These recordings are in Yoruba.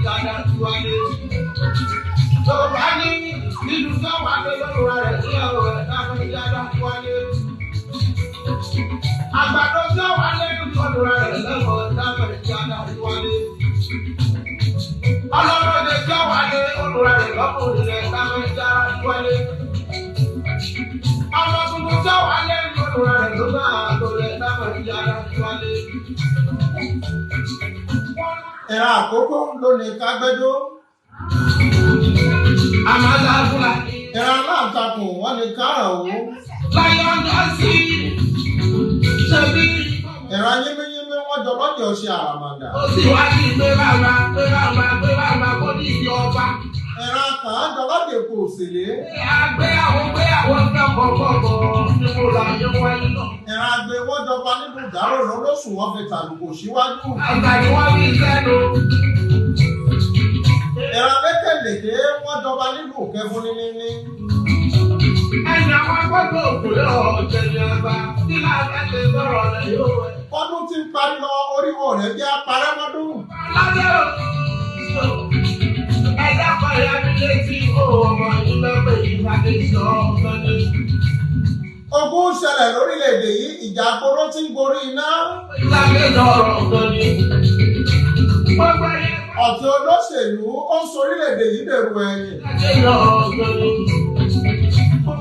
dáadáa tí wáyé. Yorùbá ní nínú sọ́wọ́ adé lọ́rùn rẹ̀ ní ọ̀rọ̀ ẹ̀ dáadáa dáadáa tí wáyé. Àgbàdo sọ́wọ́ adé lọ́rùn rẹ̀ lẹ́wọ̀ dáadáa dáadáa tí wáyé. Ọlọ́rọ̀dẹ sọ́wọ́ adé lọ́rùn rẹ̀ lọ́kùnrin rẹ̀ dáadáa dáadáa tí wáyé. Ọmọ tuntun sọ́wọ́ adé lọ́rùn rẹ̀ ló bá àtọ̀rẹ̀ dáadáa dáadáa tí wáyé. Ìran Àkókó ló ní kágbẹ́dó. Àmàlà Fúlàní. Ìran Aláǹtakùn wọ́n ní kárànwó. Láyé ọjọ́ sí ṣebí. Ìran Yínmíyínmí wọ́n jọ lọ́jọ́ ṣe àràmàǹdà. Ó sì wá sí gbé bàbá gbé bàbá gbé bàbá kó ní ìdí ọba. Ìran kàn jọ lọ́jọ́ èkó òsèlé. Àgbéyàwó gbéyàwó gbọ́kọ̀gbọ́kọ̀ ní mo là yẹ wáyé lọ. Ìran Agbe wọ́n jọba nínú ìdárò lọ́lọ́sùn wọ́n fi tàlùkò síwájú. Àgbà ni wọ́n fi sẹ́nu. Ìran Lékèlèké wọ́n jọba nínú Òkèfún níníní. Ẹni àwọn agbọ́dọ̀ òkúlẹ̀ ọ̀jẹ̀ ní ọba tí láti ṣe sọ̀rọ̀ rẹ̀ yóò wẹ̀. Ọdún tí ń parí lọ oríwó rẹ̀ bí aparẹ́mọ́dún. Aládé o, ẹ̀dá kan ìyá mi létí ó ọmọ yìí lọ́pẹ̀ yìí láti sọ ọ̀gbọ́n ní. Ogun ń ṣẹlẹ̀ lórílẹ̀-èdè yìí, ìjà àgbòrò tí ń gorí iná. Ìlànà ọ̀rọ̀ ọ̀gbọ́n ní. Gbogbo ẹyẹ Ọ̀tẹ̀ olóṣèlú ó ń sorílẹ̀-èdè yìí dèrò ẹ̀yìn. ìlànà ọ̀gbọ́n ní.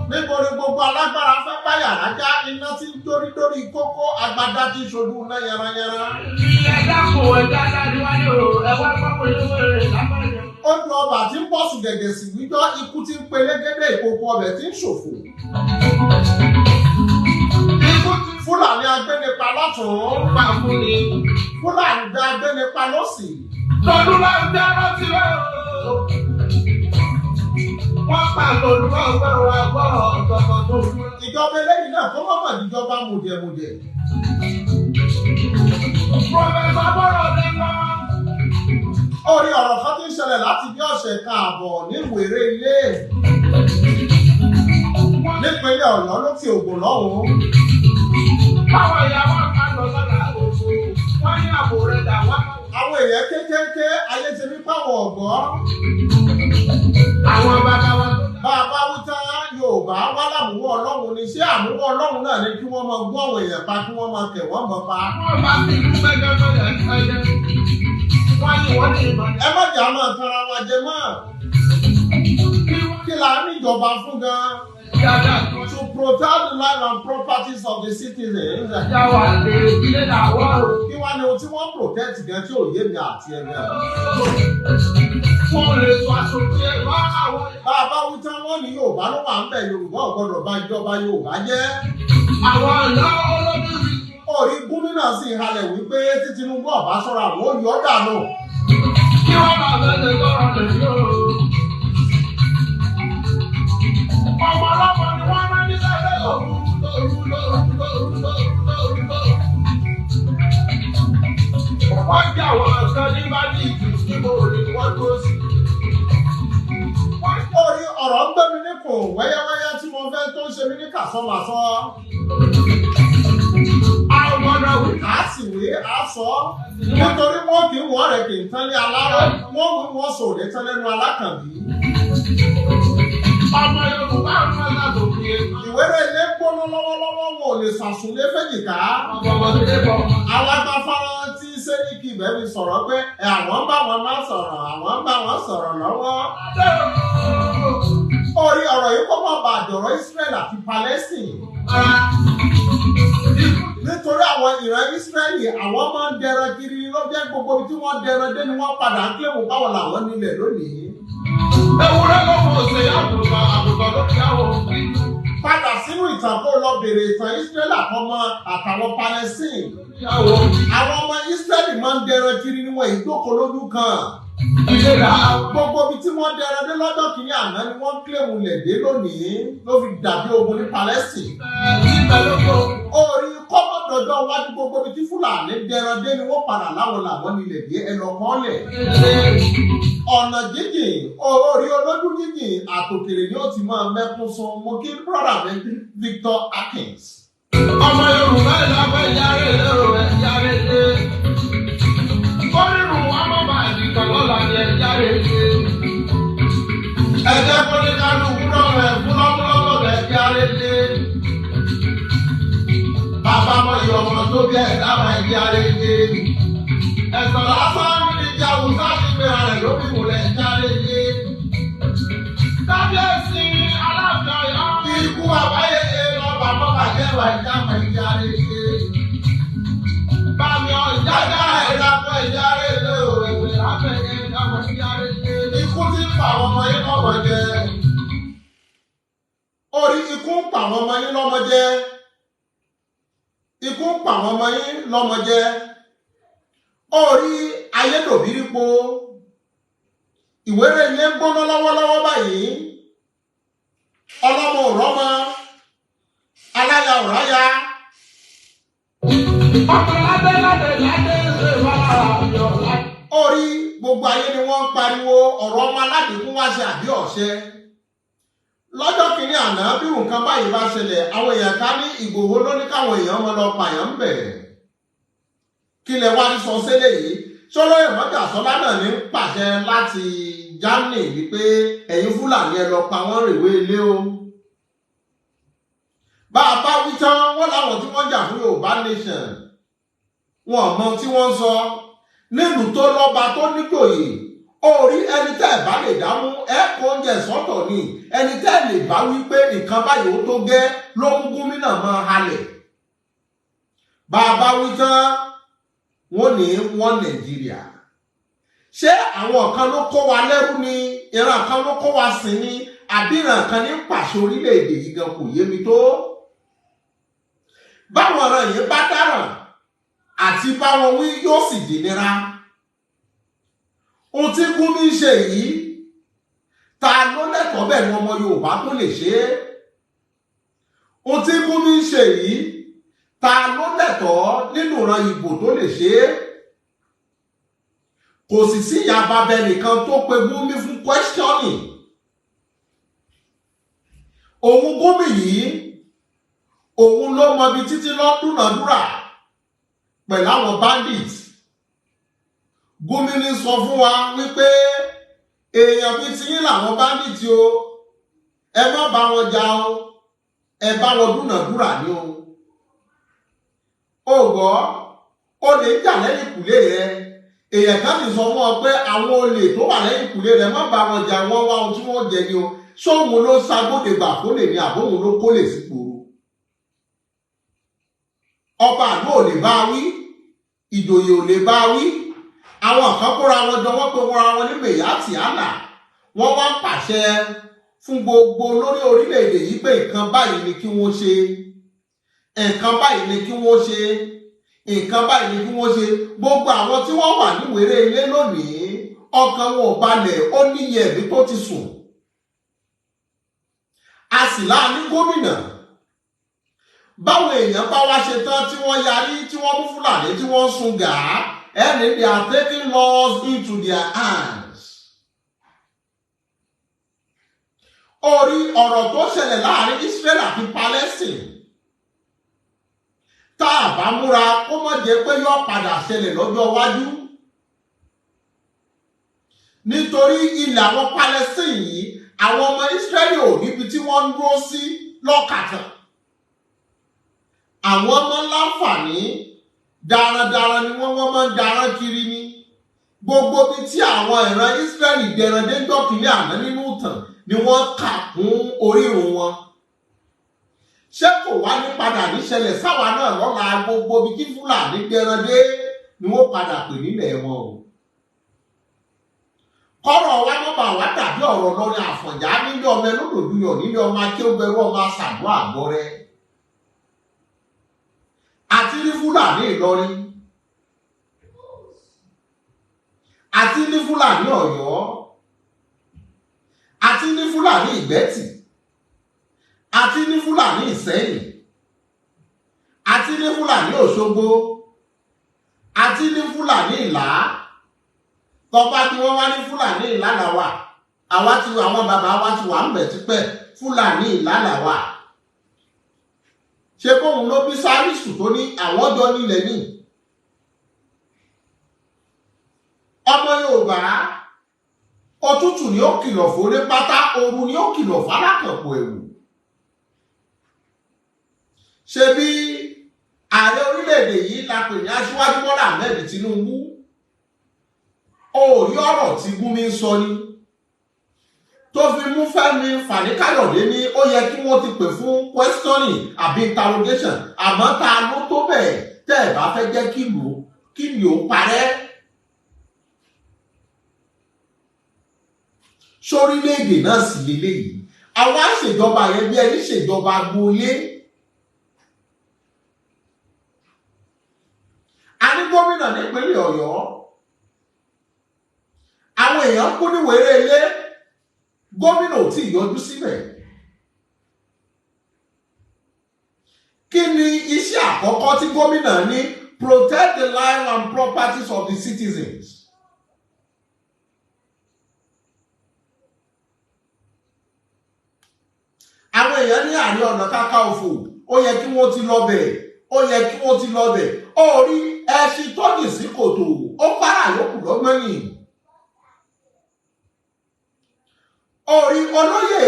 Níbo ni gbogbo alágbára fẹ́ bá yàrá já iná tí ń dórí dórí kókó agbada tí ń ṣojú iná yanranyanran. Ẹ̀dá kò ẹ̀dá dáríwájú o, ẹ̀wá pápá ìlú rẹ̀ lápáyé. Odò ọba tí ń bọ̀sùn gẹ̀gẹ̀ sí wíjọ́ ikú tí ń pelégédé ìkókó ọbẹ̀ tí ń ṣòfò. Ikú ti Fúlàní agbénipa lọ́tùn-ún, pa fún ni. Fúlàní agbénipa lósì. Tọdún bá ń dáná sí lọ. Wọ́n pa tọdún bá ń gbọ́ wa gbọ́ ọ̀tọ̀ọ̀tọ̀ tó fún. Ìjọba eléyìí náà kó mọ̀mọ́ díjọba mùdẹ̀mùdẹ̀. Prọfẹ̀sọ̀ Bọ́rọ̀ dé lọ. Orí ọ̀rọ̀ kan tí ń ṣẹlẹ̀ láti bí ọ̀sẹ̀ kan àbọ̀ nílùú eré ilé. Nípínlẹ̀ Ọ̀yọ́ ló ti Ògùn lọ́hùn-ún. Báwọn ìyàwó àkàndọ̀ lọ́la òfò, wọ́n ní àbò rẹ̀ dà wá. Àwọn èèyàn kéékèèké ayé ti rí páwọn ọ̀gbọ́n. Àwọn bàbá wa tó Bá a bá wí tán Yorùbá wá lámúwọ́ Ọlọ́run ni ṣé àmúwọ́ Ọlọ́run náà ni kí wọ́n máa gún àwọn èèyàn pa kí wọ́n máa tẹ̀ wọ́n mọ́ pa. Wọ́n bá fi ìlú mẹ́jọ mẹ́jọ ẹ̀jẹ̀. Wọ́n ní wọ́n ní ìmọ̀. Ẹ má jà máa tanra wa jẹ mọ́. Kí la níjọba fún gan? Dáadáa tó To protect the life and properties of the citizens. yà wà lè ilé làwọ̀ o. Kí wá ni ohun tí wọ́n protect gan tí ò yé mi àti ẹ̀mí àná. Wọ́n lè sọ aṣòfin ẹ̀ wá àwọn. Bá a bá wí tán wọ́n ní Yorùbá ló wà ń bẹ̀ Yorùbá ò gbọ́dọ̀ bá ìjọba Yorùbá jẹ́. Àwọn ọ̀nà olójú rí. Orí gómìnà sì halẹ̀ wípé tí Tinubu ọ̀bá ṣọ́ra àwọn ò yọ ọ́ dànù. Kí wọ́n bá bẹ̀rẹ̀ lọ́rọ̀ lè yó. Ọmọ ọlọ́mọ ni wọ́n máa ní sábẹ́ lòru lòru lòru lòru lòru lòru lòru. Wọ́n jẹ́ àwọn kan ní bájíìtì níbo ni wọ́n dúró sí. Wọ́n Orí ọ̀rọ̀ ń gbé mi níkùn wẹ́yẹ́wẹ́yẹ́ tí mo fẹ́ tó ń ṣe mí ní kàsọ́màsọ́. àwọn gbọ́dọ̀ wí. À á sì wí, à á sọ ọ́. Nítorí wọ́n kì í wọ́n rẹ̀ kì í tán ní aláró. Wọ́n wí wọ́n sọ òde tán lẹ́nu alákànbí. Ọmọ Yorùbá ń fẹ́ láti òfin ẹ̀. Ìwéré ilé gbóná lọ́wọ́lọ́wọ́ wọn ò lè sàsùnlé fèjìká. Ọmọ ọmọdé bọ̀. Alágbáfárá tí Sẹ́ríkì ibẹ̀ fi sọ̀rọ̀ pé ẹ, àwọn ń bá wọn má sọ̀rọ̀, àwọn ń bá wọn sọ̀rọ̀ lọ́wọ́. Orí ọ̀rọ̀ yìí kó má bàa dọ̀rọ̀ Israel àti Palestine. Nítorí àwọn ìran Ísírẹ́lì àwọn máa ń dẹran kiri ló jẹ́ gbogbo ibi tí wọ́n dẹran dé ni wọ́n padà ń kílèmù báwọn làwọn nílẹ̀ lónìí. Ewúrẹ́ ló mọ̀ ṣe àgùntàn àgùntàn ló fi àwọn òfin. Padà sínú ìtàn kó lọ bèrè ìtàn Ísírẹ́lì àtọmọ àtàwọn Palestine. Ìyàwó Àwọn ọmọ Ísírẹ́lì máa ń dẹran kiri ni wọ́n ìjókòó lójú kan. ilé là á. Gbogbo ibi tí wọ́n dẹran dé lọ́jọ́ kìíní àná ni wọ́n kílèmù lẹ̀ dé lónìí ló fi dàbí ogun ní Palestine. Níbẹ̀ ló kó. Orí kọ́mọ̀dọ̀dọ̀ wájú gbogbo ibi tí Fúlàní dẹran dé ni wọ́n padà láwọn làwọn nílẹ̀ dé ẹlọ́kọ́lẹ̀. Ọ̀nà jíjìn orí olójú jíjìn àtòkèrè ni ó ti máa mẹ́kún sun mo kí brọ́dà mi Victor Akins. Ọmọ Yorùbá ìlànà yàrá lé o yàrá lé. Kórìrù wa má bàa dìtàn lọ́la ni ẹ arélé. Ẹ jẹ́ kó ní kálukú lọ́rọ̀ ẹ̀ fún lọ́múlọ́mọ́ ẹ̀jẹ̀ arélé. Bàbá mọ iye ọmọ tó bí ẹ̀ dáhùn ẹ̀jẹ̀ arélé. Ẹ̀sán lásán ní ìjà Hausa ti gbéra rẹ̀ lóbi múlẹ̀ ẹ̀jẹ̀ arélé. Kábíyèsí Aláàfin Ọ̀yọ́. Ikú àbáyé lọ́ba mọ́ba jẹ́wà ìdáhùn ẹ̀jẹ̀ arélé. Bàmí ọ̀jájá ẹ̀dàpọ̀ ẹ̀jẹ̀ arélé o, ẹ̀wẹ̀ lábẹ́yẹ ìdáhùn ẹ̀jẹ̀ arélé. Ikú ti ń pa àwọn ọmọ yín lọ́mọ jẹ. Orí ikú ń pa àwọn ọmọ yín lọ́mọ jẹ. Ikú ń pa àwọn ọmọ yín lọ́mọ jẹ. Orí ayédòbírípo. Ìwéré ilé ń gbóná lọ́wọ́lọ́wọ́ báyìí. Ọlọ́mọ ò rọ́mọ. Aláya ò ráya. Ọmọ ládé ládé ládé ṣe wá ayọ̀ ládé. Orí gbogbo ayé ni wọ́n ń pariwo ọ̀rọ̀ ọmọ aládìkún wá ṣe àbí ọ̀ṣẹ́. Lọ́jọ́ kìíní àná bí nǹkan báyìí bá ṣẹlẹ̀, àwọn èèyàn ká ní Ìgbòho ló ní káwọn èèyàn mọ́ lọ pààyàn ń bẹ̀. Kí lẹ wá ní sọ sílẹ̀ yìí? Ṣọlọ́ Ìmọ̀jàsọ́lá náà ní pàṣẹ láti Germany wípé ẹ̀yin Fúlàní ẹ lọ pa wọ́n rèwé ilé o. Bá a bá wí tán, wọ́n láwọn tí wọ́n jà fún Yorùbá nation. Wọn ò mọ ohun tí wọ́n ń sọ. Nílùú tó lọ́ba tó níjòyè, orí ẹni tẹ́ ẹ̀ bá lè dámú ẹ kó oúnjẹ sọ́tọ̀ ni, ẹni tẹ́ ẹ̀ lè bá wí pé nǹkan báyìí ó tó gẹ́ ló mú gómìnà máa halẹ̀. Bá a bá wí tán, wọ́n ní wọ́n Nàìjíríà. Ṣé àwọn kan ló kó wa lẹ́rú ni, ìran kan ló kó wa sìn ni, àbí ìran kan ní pàṣẹ orílẹ̀-èdè yìí gan kò yé mi tó. Báwọn ọ̀ràn yìí bá dáràn àti báwọn wí yóò sì dìnira. Ohun tí Gumi ń ṣe yìí, ta ló lẹ́tọ̀ọ́ bẹ́ẹ̀ ni ọmọ Yorùbá tó lè ṣe é? Ohun tí Gumi ń ṣe yìí, ta ló lẹ́tọ̀ọ́ nínú ìran Ìgbò tó lè ṣe é? Kò sì sí ìyá bàbá ẹnìkan tó pe Gumi fún questioning. Òun Gumi yìí, òun ló mọ ibi títí lọ dúnàdúrà pẹ̀lú àwọn bandits. Gumi ní sọ fún wa wípé èèyàn bíi tiyín làwọn bandits o, ẹ má bá wọn jà o, ẹ bá wọn dúnàdúrà ní o. O gbọ́, olè ń jà lẹ́yìn kùlé rẹ, èèyàn kan sì sọ fún ọ pé àwọn olè tó wà lẹ́yìn kùlé rẹ má bá wọn jà, wọ́n wá ohun tí wọ́n jẹ ni o. Sóhun ló ṣagbódegbà kólè ni àbóhun ló kólè sípò? Ọba àgbò ò lè bá wí, ìjòyè ò lè bá wí. Àwọn kan kóra wọn jọ, wọ́n pé wọ́n ra wọn ní Mèyátì Àlà, wọ́n wá ń pàṣẹ fún gbogbo olórí orílẹ̀-èdè yìí pé nǹkan báyìí ni kí wọ́n ṣe, nǹkan báyìí ni kí wọ́n ṣe, nǹkan báyìí ni kí wọ́n ṣe. Gbogbo àwọn tí wọ́n wà níwèrè ilé lónìí, ọkàn wọn ò balẹ̀, ó níye ẹ̀mí tó ti sùn. A sì láàánú gómìnà. Báwo èèyàn bá wá ṣe tán tí wọ́n yarí, tí wọ́n mú Fúlàní tí wọ́n sun gàá, ẹni they are taking laws into their hands. Orí ọ̀rọ̀ tó ṣẹlẹ̀ láàrin Israel àti Palestine, tá a bá múra kó má jẹ́ pé yóò padà ṣẹlẹ̀ lọ́jọ́ iwájú. Nítorí ilẹ̀ àwọn Palestine yìí, àwọn ọmọ Israel ò níbi tí wọ́n ń dúró sí lọ́kàtàn. Àwọn ọmọ láǹfààní darandaran ni wọ́n máa ń daran kiri ni. Gbogbo ibi tí àwọn ìran Israẹli dẹran dé dọ́kìlì àná nínú ìtàn ni wọ́n kà kún orírun wọn. Ṣé kò wá ní padà níṣẹlẹ̀ sáwa náà lọ́la? Gbogbo ibi tí Fúlàní dẹran dé ni wọ́n padà pè nílẹ̀ wọn o. Kọ́rọ̀ wa má bàa wá dàbí ọ̀rọ̀ lọ́rin Àfọ̀njá nílé ọmọ ẹlòdòdúyọ̀ nílé ọmọ akéwẹ́rú ọmọ àṣàdúrà àgbọ̀rẹ́. Àti ní Fúlàní Ìlọrin, àti ní Fúlàní Ọ̀yọ́, àti ní Fúlàní Ìgbẹ́tì, àti ní Fúlàní Ìsẹ́yìn, àti ní Fúlàní Òṣogbo, àti ní Fúlàní Ìlá. Tọba tí wọ́n wá ní Fúlàní Ìlá làwà, àwa ti àwọn bàbá wa ti wà ń bẹ̀ tipẹ́, Fúlàní Ìlá làwà. Ṣé bóun ló bí Sálísù tó ní àwọn jọ nílẹ̀ ní? Ọmọ Yorùbá, Òtútù ni ó kìlọ̀ fún ní pátá, ooru ni ó kìlọ̀ fálákànpọ̀ ẹ̀wù. Ṣe bí ààrẹ orílẹ̀-èdè yìí la pè ní Aṣíwájú Bọ́lá Ahmed Tinubu. Ó rí ọ̀rọ̀ tí Gúnmi ń sọ ni tó fi mú Fẹ́mi Fani-Káyọ̀dé ní ó yẹ kí wọ́n ti pè fún questioning àbí interrogation, àmọ́ ta ló tó bẹ́ẹ̀ tẹ́ ẹ̀ bá fẹ́ jẹ́ kí ni ó parẹ́. Sórílẹ̀-èdè náà sì lélẹ́yìí, àwa ṣèjọba yẹn bí ẹni ṣèjọba agboolé. A ní gómìnà nípínlẹ̀ Ọ̀yọ́, àwọn èèyàn kú ní wéré ilé, gómìnà ò tí ì yọjú síbẹ̀. Kí ni iṣẹ́ àkọ́kọ́ tí gómìnà ní? Protect the life and properties of the citizens. Àwọn èèyàn ní Ààrẹ Ọ̀nà Kakanfò, ó yẹ kí wọ́n ti lọ bẹ̀, ó yẹ kí wọ́n ti lọ bẹ̀. Ó rí ẹṣin tó jìn sí kòtò, ó para yòókù lọ́gbọ́n yìí. Orí olóyè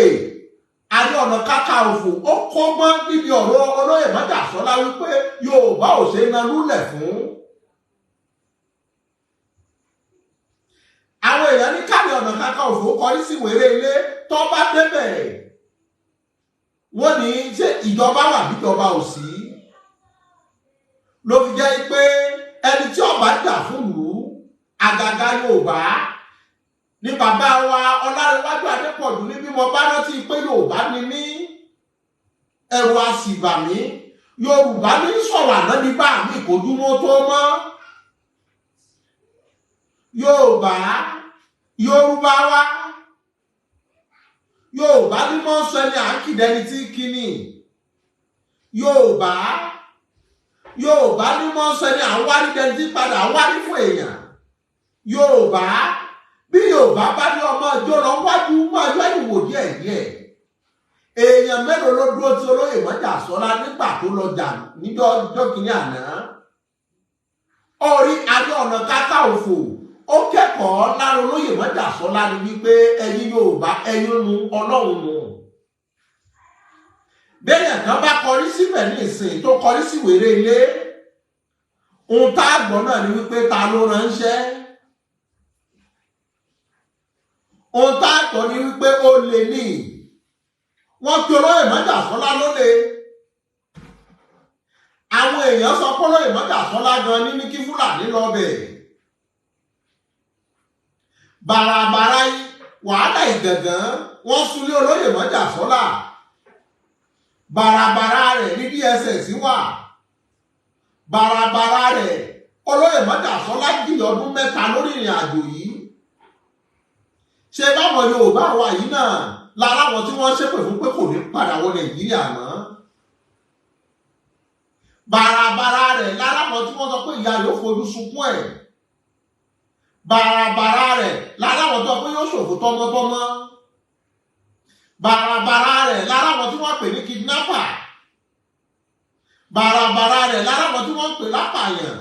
Ààrẹ Ọ̀nà Kakanfò ó kọ́gbọ́n níbi ọ̀rọ̀ olóyè Májàsọ́lá wípé Yorùbá ò ṣe na lúlẹ̀ fún. Àwọn èèyàn ní káàrí Ọ̀nà Kakanfò kọrí sí wéré ilé, tó bá débẹ̀ wọ́n ní ṣé ìjọba wà bíjọba ò sí. Ló fi jẹ́ pé ẹni tí ó bá jà fún ìlú àgàgà Yorùbá ní bàbá wa Ọlárẹ̀wájú Adépọ̀jù ní bí mo bá rántí pé Yorùbá ni mí, ẹ̀rù a sì bà mí. Yorùbá ní sọ̀rọ̀ àná ní bá mi kojúmọ́ tó mọ́. Yorùbá Yorùbá wa Yorùbá ní mọ́ sọ ẹni à ń kìdẹ́ni tí kíní. Yorùbá Yorùbá ní mọ́ sọ ẹni à ń wárí dẹni tí padà ń wárí fún èèyàn. Yorùbá bí Yorùbá bá ní ọmọ ọjọ́ lọ wájú máa yọ ìwò díẹ̀ díẹ̀. Èèyàn mélòó ló dúró tí olóyè Májàsọ́lá nígbà tó lọ jà níjọ́ kìíní àná? Orí Ààrẹ Ọ̀nà Kakanfò ó kẹ́kọ̀ọ́ lára olóyè Májàsọ́lá ni wípé ẹ̀yin Yorùbá ẹ̀yin nu Ọlọ́run nù. Bẹ́ẹ̀ kan bá kọrí síbẹ̀ ní ìsìn tó kọrí sí wéré ilé, ohun tá a gbọ́ náà ni wípé ta ló ránṣẹ́. Ohun tá a gbọ́ ni wípé ó lè ní. Wọ́n pe olóyè Májàsọ́lá lólè. Àwọn èèyàn sọ pé olóyè Májàsọ́lá gan ní ní kí Fúlàní lọ bẹ̀. Bàràbàrà wàhálà Ìgàngán wọ́n súnlé olóyè Májàsọ́lá. Bàràbàrà rẹ̀ ní DSS wà. Bàràbàrà rẹ̀ olóyè Májàsọ́lá jìyà ọdún 3 lórí ìrìn àjò yìí. Ṣé báwọn Yorùbá wà yìí náà lára wọn tí wọ́n ṣépè fún pé kò ní padà wọ Nàìjíríà mọ́? Bàràbàrà rẹ̀ lára wọn tí wọ́n sọ pé ìyá yóò fojú sunkún ẹ̀. Bàràbàrà rẹ̀ lára wọn tó pé yóò ṣòfò tọmọtọmọ. Bàràbàrà rẹ̀ lára wọn tí wọ́n pè ní kidnapper. Bàràbàrà rẹ̀ lára wọn tí wọ́n pè lápàyàn.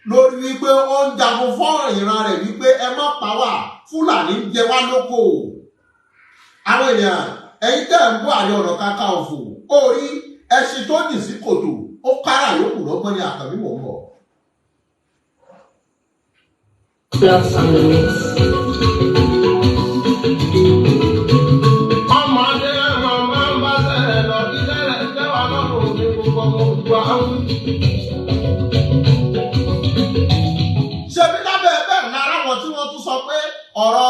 Lórí wípé ó ń jagun fún ìran rẹ̀ wípé ẹ má pa wá, Fúlàní ń jẹ wá lóko. Àwọn èèyàn ẹ̀yin tẹ́ ń bọ́ Ààrẹ Ọ̀nà Kakanfò, ó rí ẹṣin tó jìn sí kòtò, ó kára yòókù lọ́gbọ́n ní àkànbí mò ń bọ̀. Plus on the mix. Ọmọdé màmá ń bá sẹ́rẹ̀ lọ, iṣẹ́ rẹ̀ tẹ́wàá lọ́rùn ní gbogbo ọmọ òdùà ń. Ṣebí lábẹ́ bẹ́ẹ̀ lára wọn tí wọ́n tún sọ pé ọ̀rọ̀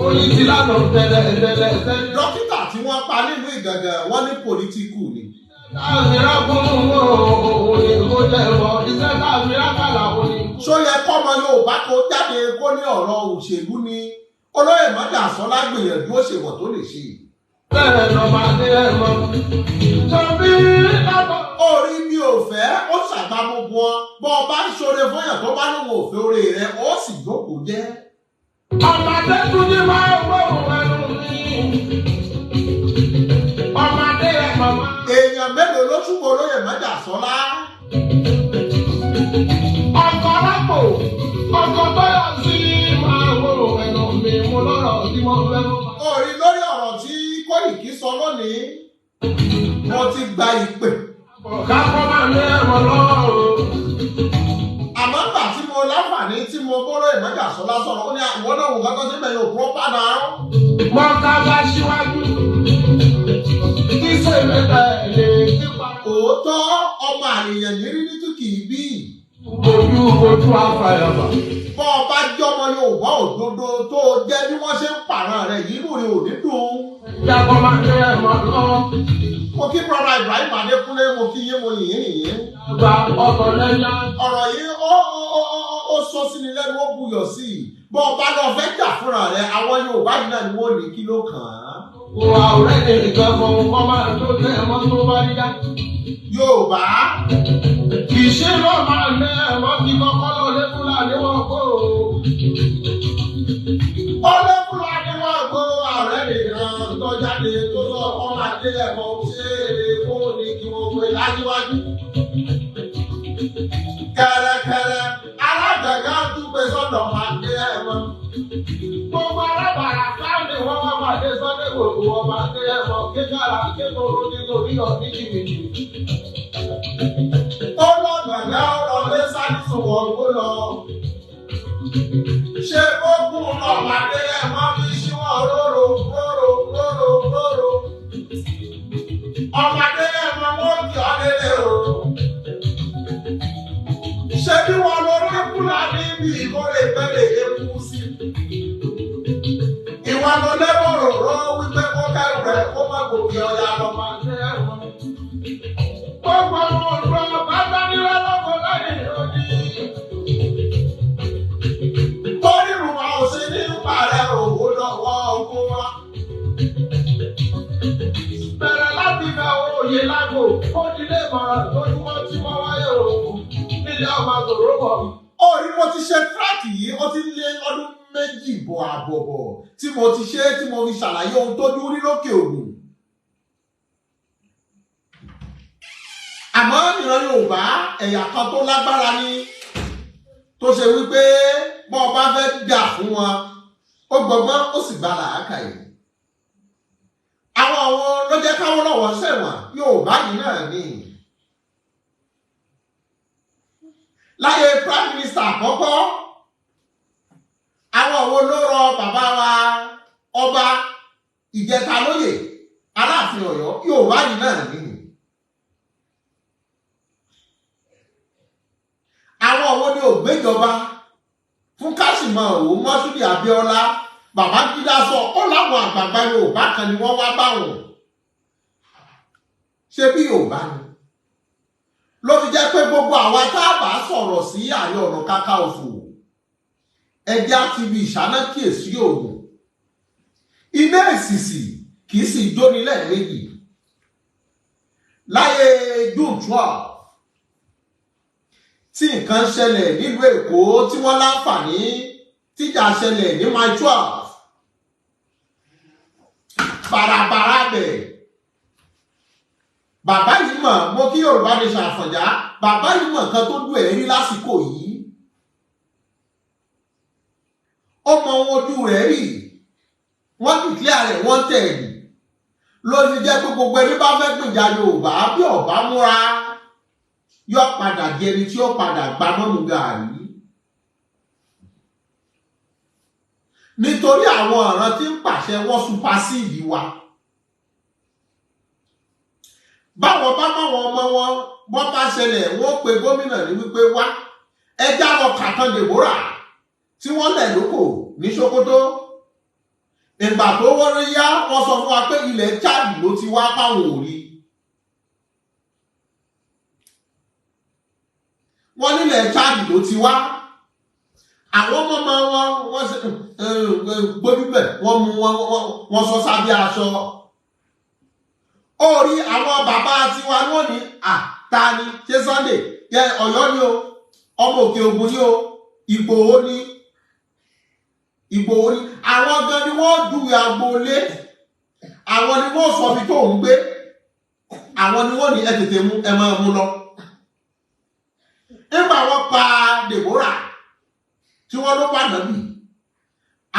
Oyin ti lánàá tẹ́lẹ̀ tẹ́lẹ̀ tẹ́lẹ̀. dókítà tí wọ́n pa nílùú Ìgàngán wọ́n ní pòlítíkù ni. Táàmìrà kún òun ni kò jẹ́wọ́, iṣẹ́ táàmìrà kàlà òun ni. Ṣó yẹ kọ́mọ Yorùbá kó jáde kó ní ọ̀rọ̀ òṣèlú ni? Olóyè Májàsọ́lá gbìyànjú ó ṣèwọ̀n tó lè ṣe. Bẹ́ẹ̀ lọ́mọdé ẹ̀ mọ́. Ṣọ̀bí látọ̀. Orí mi ò fẹ́ ó ṣàgbá gbogbo wọn, bọ́ ọ bá ń ṣoore fọ́yàn tó bá lóun ò fẹ́ oore rẹ̀ ó sì jókòó jẹ́. Ọmọdé tún ní máa ń gbóhùn ẹnu mi. Ọmọdé ẹ̀ màmá. Èèyàn mélòó ló túbọ̀ olóyè Májàsọ́lá? Ọkọ̀ rápò, ọkọ̀ tó yọ sí máa ń gbóhùn. Kóìkí sọ lónìí, mo ti gba ìpè. Kápọ́ máa ní ẹ̀wọ̀n lọ́wọ́ o. Àmọ́ nígbà tí mo láǹfààní tí mo bọ́rọ̀ Ìmọ̀jàsọ́lá sọ̀rọ̀, ó ní àwọn náà wò kọ́kọ́ síbẹ̀ yóò kúrọ́ padà. Mọ́ká bá síwájú. Kí sèmi tẹ̀lé nípa. Òótọ́ ọmọ àlèyàn nírí ní tí kì í bí. Ojú ojú afàyàfà. Bọ́ ọ bá jọmọ Yorùbá òdodo tó o jẹ́ bí wọ́n ṣe ń pààrọ̀ rẹ̀ yìí, inú rẹ̀ ò ní dùn. Jábọ́ máa ní ẹ̀wọ̀n lọ́wọ́. Mo kí Brother Ibrahim Adékúnlé, mo kí yín, mo yìn yín yín. Gba ọkọ̀ lẹ́yìn. Ọ̀rọ̀ yìí ó sọ sí ni lẹ́nu, ó buyọ̀ sí i. Bọ́ ọ bá lọ fẹ́ jà fúnra rẹ̀, àwọn Yorùbá yìí náà ni wọ́n ní kí ló kàn án. Wo àwòrán nìkan fún kọ́ máa tó tẹ̀ mọ́ tó bá rí dá. Yorùbá. Ìṣirò máa ní ẹ̀wọ̀n ti kọ́kọ́ lọ lé Fúlàní wọn kó o. Ó lé Fúlàní wọn kó ààrẹ nìkan tó jáde tó sọ ọmọ adé ẹ̀kọ́ ṣé kó ní kí wọ́n gbé lájíwájú. Kẹ̀rẹ̀kẹ̀rẹ̀ alágbẹ̀gá dúpẹ́ sọ́dọ̀ máa dé ẹ̀wọ̀n. Gbogbo alábàárà sáàni wọ́n wá pàdé Sunday Igboho ọmọ adé ẹ̀wọ̀n kékàrà kékòrò nítorí ọ̀ ní jìbìtì. Ó lọ́gbẹ̀gá ọ̀rọ̀ lé sánísùn wọ̀ kó lọ. Ṣé ó kún ọmọ adé ẹ̀wọ̀n fi ṣíwọ́ róró róró róró róró. Ọmọdé ẹ̀wọ̀n wọ́n kì ọ́ lélẹ̀ o. Ṣé bí wọn lọ rí Fúlàní bí ìkórè pẹ́lẹ̀ ewu sí? Ìwà lọ lẹ́bọ̀rọ̀ rọ wípé kó kẹ́rù rẹ̀ kó má gòkè ọ̀yà lọ. Ọmọ adé ẹ̀wọ̀n. Gbogbo àwọn ọ̀dọ́ bàbá nílẹ̀ lọ́kọ̀ lẹ́yìn odi. Torí ìrùwà ò sí ní parẹ́ òwò lọ́wọ́ oko wa. Bẹ̀rẹ̀ láti fẹ́ òye lágbo, ó dilé ìmọ̀ràn lójúmọ́ tí wọ́n wáyé o. Nílé ọmọ tòró bọ̀. Ó rí mo ti ṣe tíráàkì yìí, ó ti lé ọdún 2 bọ̀ àbọ̀bọ̀ tí mo ti ṣe tí mo fi ṣàlàyé ohun tójú rí lókè Ògùn. Àmọ́ ìran Yorùbá ẹ̀yà kan tó lágbára ni tó ṣe wípé bọ́ ọ bá fẹ́ dà fún wọn, ó gbọgbọ́n ó sì gba làákàyè. Àwọn ló jẹ́ káwọn lọ́wọ́ ṣẹ̀wọ̀n Yorùbá yìí náà ni. Láyé Prime Minister àkọ́kọ́, àwọn wo ló rọ bàbá wa ọba Ìjẹta lóyè Aláàfin Ọ̀yọ́? Yorùbá yìí náà ni. Àwọn wo ni ògbéjọba fún Kásìmọ̀ Òwò Mọ́ṣúdì Abíọ́lá? Babangida sọ ó láwọn àgbààgbà Yorùbá kan ni wọ́n wá bá wọn. Ṣé bí Yorùbá ni? Ló fi jẹ́ pé gbogbo àwa tá a bá sọ̀rọ̀ sí Ààrẹ Ọ̀nà Kakanfò, ẹjẹ́ á ti fi ìṣáná kíyèsí Ògùn. Iná èsìsì kì í sì jóni lẹ́ẹ̀mejì. Láyé June 12 tí nǹkan ṣẹlẹ̀ nílùú Èkó tí wọ́n láǹfààní tíjà ṣẹlẹ̀ ní Mile 12. Bàràbàrà bẹ̀. Bàbá yìí mọ̀, mo kí Yorùbá Nation Àfọ̀njá, bàbá yìí mọ̀ nǹkan tó dùn ẹ̀ rí lásìkò yìí. Ó mọ ohun ojú rẹ̀ rí. Wọ́n dìklẹ́ rẹ̀ wọ́n tẹ̀ ẹ̀yìn. Ló fi jẹ́ pé gbogbo ẹni bá fẹ́ gbìjà Yorùbá bí ọ̀bá múra yóò padà di ẹni tí ó padà gba mọ́mú gàárì. Nítorí àwọn ọ̀ràn tí ń pàṣẹ wọ́n supasíìdì wa. Báwọn bá máwọn ọmọ wọn bọ́ bá ṣẹlẹ̀ wọ́n pe gómìnà ní wípé wá ẹjá lọ kàtàn Deborah tí wọ́n lẹ̀ lóko ní Sokoto. Ìgbà tó wọ́n rí yá wọ́n sọ fún wa pé ilẹ̀ Chad ló ti wá páwọn ò rí. Wọ́n nílẹ̀ Chad ló ti wá. Àwọn ọmọ wọn wọ́n ṣe gbójúbẹ̀ wọ́n mú wọn sọ sábẹ́ aṣọ. Ó rí àwọn bàbá tiwa ní wọ́n ní ta ni ṣé Sunday yẹ Ọ̀yọ́ ni o, ọmọ Òkè Ògùn ni o, Ìgbòho ni, Ìgbòho ni. Àwọn gan ni wọ́n júwe agboolé, àwọn ni wọ́n sọ ibi tó ń gbé, àwọn ni wọ́n ní ẹ tètè mú ẹ máa mú lọ. Nígbà wọ́n pa Deborah tí wọ́n ló pa nàbì,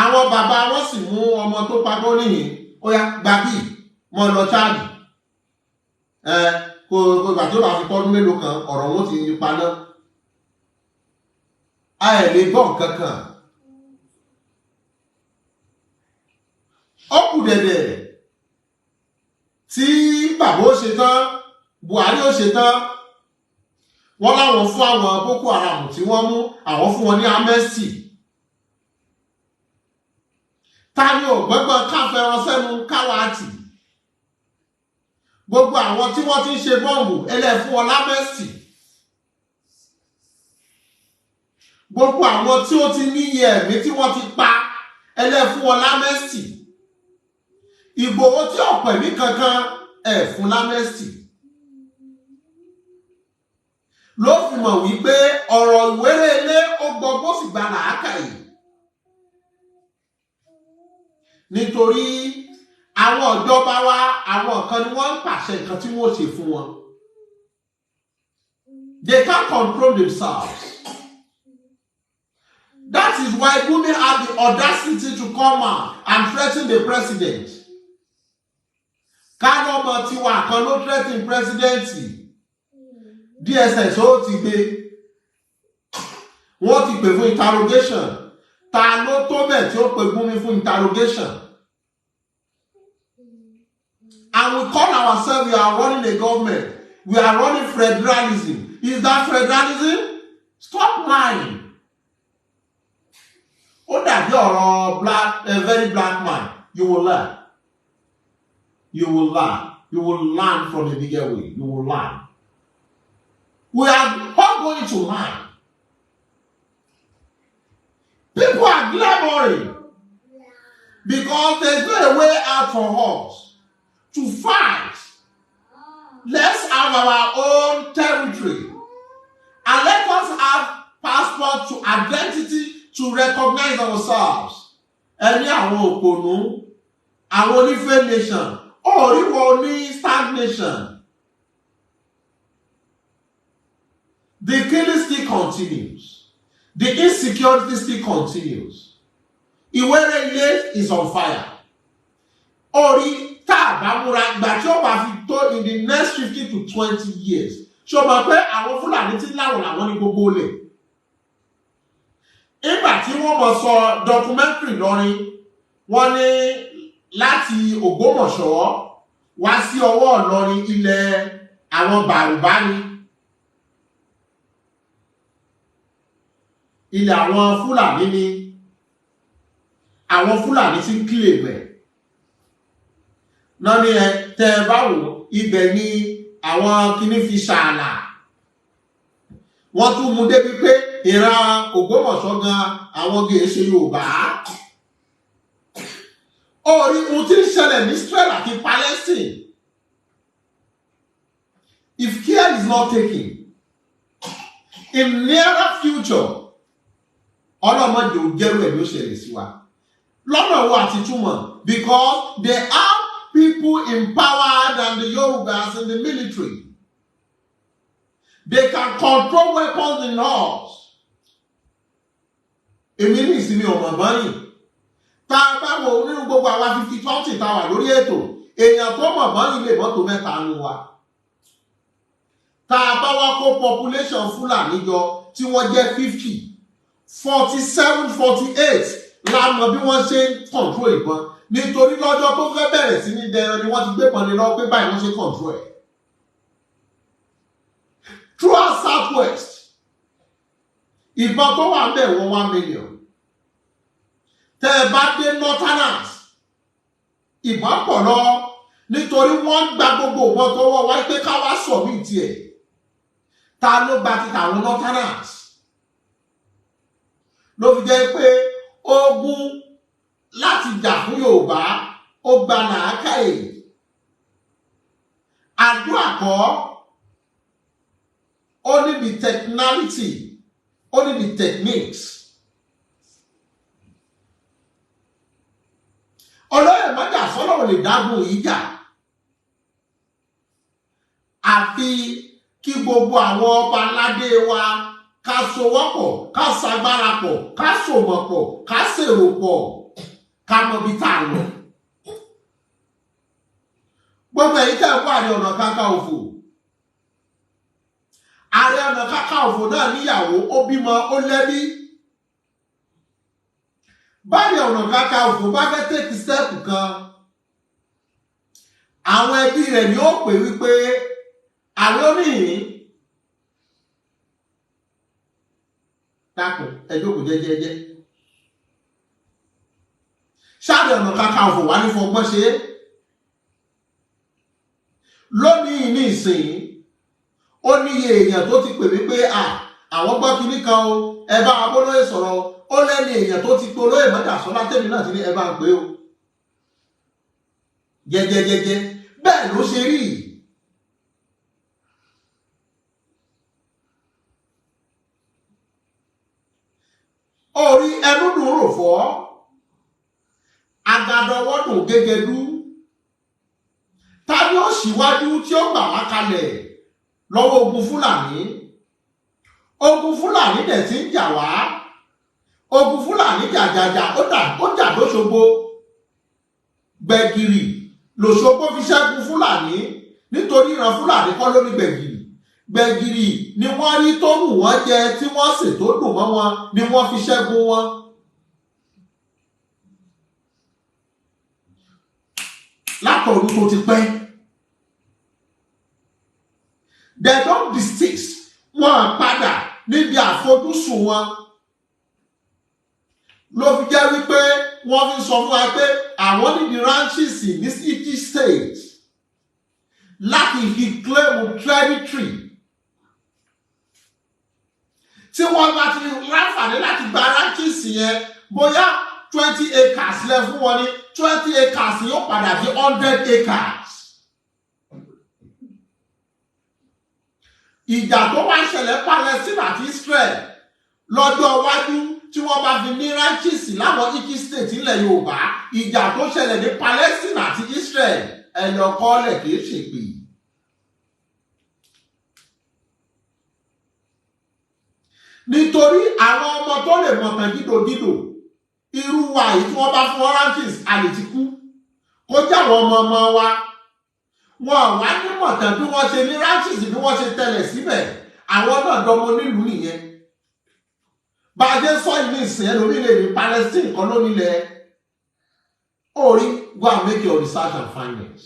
àwọn bàbá wọn sì mú ọmọ tó pa tó níyìn, ó yá gbà bí. Mọ́ lọ Chad, ẹ kò kò ìgbà tí ó bá fi tọ́dún mélòó kan, ọ̀rọ̀ wọn ti paná. A ẹ̀ lè gbọ́ nǹkan kan. Ó kù dẹ̀dẹ̀ tí bàbá ó ṣe tán, Buhari ó ṣe tán. Wọ́n láwọn fún àwọn Boko Haram tí wọ́n mú, àwọn fún wọn ní amnesty. Ta ni ògbẹ́gbọ́n káfẹ́ràn sẹ́nu káwáàtì? Gbogbo àwọn tí wọ́n ti ń ṣe bọ́ǹbù ẹlẹ́fún wọn l'amnesty. Gbogbo àwọn tí ó ti níye ẹ̀mí tí wọ́n ti pa, ẹlẹ́fún wọn l'amnesty. Ìgbòho tí ọ̀pọ̀ ẹ̀mí kankan, ẹ̀ fún l'amnesty. Ló fi mọ̀ wípé ọ̀rọ̀ ìwéré ilé ó gbọgbó sì gba làákàyè, nítorí àwọn ìjọba wa, àwọn kan ni wọ́n ń pàṣẹ nǹkan tí wọ́n ṣe fún wọn. They can't control themselves. That is why Gumi had the audacity to come out and threaten the president. Kánọ́mọ tiwa kan ló threaten president, DSS ó ti gbé, wọ́n ti pè fún interrogation. Ta ló tó bẹ̀ tí ó pe Gumi fún interrogation? And we call ourselves, we are running a government, we are running federalism. Is that federalism? Stop lying. Ó dàbí ọ̀rọ̀ black, a very black man. You will learn, you will learn, you will learn from the bigger way. You will learn. We are all going to learn. People are clamoring because there's no way out for us to fight. Let's have our own territory and let us have passport to identity to recognize ourselves. Ẹni àwọn òpònú, àwọn onífẹ́ nation, òríwọ̀ ní stand nation. The killing still continues. The insecurity still continues. Ìwéré Ilé is on fire. Orí tá a bá múra, ìgbà tí ó bá fi tó in the next 15 to 20 years, ṣé o mọ̀ pé àwọn Fúlàní tí láwọn làwọn ní gbogbo olè? Nígbà tí wọ́n mọ̀ sọ documentary lọ́rin, wọ́n ní láti Ògbómọ̀ṣọ́ wá sí ọwọ́ Ìlọrin, ilẹ̀ àwọn Bàrùbá ni, ilẹ̀ àwọn Fúlàní ni. Àwọn Fúlàní tí ń kílè bẹ̀ náà ní ẹ tẹ́ ẹ bá wò, ibẹ̀ ni àwọn kinní fi ṣààlà. Wọ́n tún mú débi pé ìran Ògbómọ̀ṣọ́ gan, àwọn gèè ṣe Yorùbá. Orí ohun tí ń ṣẹlẹ̀ ní Israel àti Palestine, if care is not taken, in nearer future, ọlọ́mọdé ò jẹ́rú ẹ̀ ló ṣẹlẹ̀ sí wa lọ́nà wo àti túmọ̀, because they have people in power than the Yorubas in the military. They can control weapons in us. Èmi ní ìsinmi ọmọ bọ́yìn. Tá a bá wo nínú gbogbo àwa 50 20 tá a wà lórí ètò, èèyàn tó mọ̀ bọ́yìn lè mọ́tò mẹ́ta nu wa. Tá a bá wá kó population Fúlàní jọ tí wọ́n jẹ́ 50, 47, 48 la mọ̀ bí wọ́n ṣe ń control ìbọn, nítorí lọ́jọ́ tó fẹ́ bẹ̀rẹ̀ sí ní dẹran ni wọ́n ti gbé pọn ní lọ́wọ́ pé báyìí wọ́n ṣe control ẹ̀. Throughout South West, ìbọn tó wà ń bẹ̀ wọ́n 1 million. Tẹ́ ẹ bá dé northerners, ìbọn pọ̀ lọ, nítorí wọ́n gba gbogbo ìbọn tó wọ́ wáyé pé ká wá submit ẹ̀. Ta ló gba ti tàwọn northerners? Ló fi jẹ́ pé ogun láti jà fún Yorùbá, ó gba làákàyè. Àdúrà kọ́, ó ní the technicality, ó ní the techniques. Olóyè mọ́jà sọ́nà ò lè dágun ìjà, àfi kí gbogbo àwọn ọba aládé wa ká sowọ́pọ̀, ká sagbára pọ̀, ká sòmọ̀ pọ̀, ká ṣèrò pọ̀, ká mọ ibi tá a lọ. Gbogbo èyí tẹ̀ ń wá Ààrẹ Ọ̀nà Kakanfò, Ààrẹ Ọ̀nà Kakanfò náà níyàwó, ó bímọ, ó lẹ́bí. Báyìí Ọ̀nà Kakanfò bá fẹ́ take step kan, àwọn ẹbí rẹ̀ ni ó pè wípé àwọn oníyìn dákun, ẹ jókòó jẹ́jẹ́jẹ́. Ṣáàrẹ Ọ̀nà Kakanfò wà ní fọgbọ́n ṣe é lónìí ní ìsìn. Ó níye èèyàn tó ti pè wípé à àwọn gbọ́ kinní kan o, ẹ bá abólóyè sọ̀rọ̀. Ó lẹ́ni èèyàn tó ti pe olóyè Mọ́jàsọ́lá, tèmi náà ti ní ẹ bá ń pè o jẹ́jẹ́jẹ́jẹ́. Bẹ́ẹ̀ ló ṣe rí. Orí ẹnu dùn rò fọ́, agadọwọ́ dùn gégedú. Ta ni ó ṣíwájú tí ó gbà wá kalẹ̀ lọ́wọ́ ogun Fúlàní? Ogun Fúlàní dẹ̀ ti ń jà wá. Ogun Fúlàní jàjàjà, ó jà lóṣogbo. Gbẹ̀gìrì lòṣogbo fi ṣẹ́gun Fúlàní, nítorí ìran Fúlàní kọ́ ló ní gbẹ̀gìrì. Gbẹ̀gìrì ni wọ́n rí tó wù wọ́n jẹ, tí wọ́n sè tó dùn mọ́ wọn, ni wọ́n fi ṣẹ́gun wọn. Látọ̀run tó ti pẹ́, they don't desist. Wọn padà níbi àfojúsùn wọn, ló fi jẹ́ wípé wọ́n fi sọ fún wa pé àwọn nídi ranches ní each state láti fi claim territory. Tí wọ́n bá ti láǹfààní láti gba ranches yẹn, bóyá 20 acres lẹ fún wọn ní, 20 acres yóò padà di 100 acres. Ìjà tó wá ṣẹlẹ̀ Palestine àti Israel lọ́jọ́ iwájú, tí wọ́n bá fi ní ranches láwọn each state ilẹ̀ Yorùbá, ìjà tó ṣẹlẹ̀ ní Palestine àti Israel, ẹ lọ kọ́lẹ̀, kìí ṣèpè. Nítorí àwọn ọmọ tó lè mọ̀tàn dídòdídò irú wa yìí, tí wọ́n bá fún wọn ranches, a lè ti kú kó jẹ́ àwọn ọmọ ọmọ wa, wọn wá ní mọ̀tàn bí wọ́n ṣe ní ranches, bí wọ́n ṣe tẹ̀lẹ̀ síbẹ̀. Àwọn náà dọmọ nílùú nìyẹn. Bá a jẹ́ sọ yìí ní ìsìn, ẹlòmíì lè ní Palestine kan ló nílẹ̀ orí. Go and make your research and findings.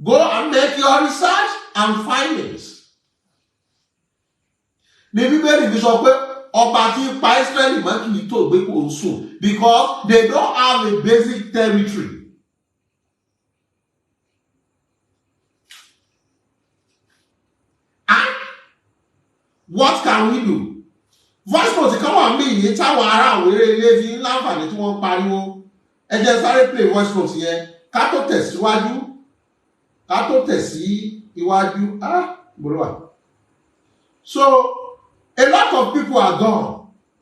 Go and make your research and findings. Ní Bíbélì fi sọ pé ọba tí ń pa Ísírẹ́lì mọ́ kì í tó gbé kò ń sùn, because they don't have a basic territory. And what can we do? Voice note kan wà mí yìí táwọn ará àwérè ilé fi ń láǹfààní tí wọ́n ń pariwo. Ẹ jẹ́ sáré play voice note yẹn ká tó tẹ̀síwájú, ká tó tẹ̀ sí iwájú. Ah, gbọ́dọ̀ wà. So a lot of people are gone.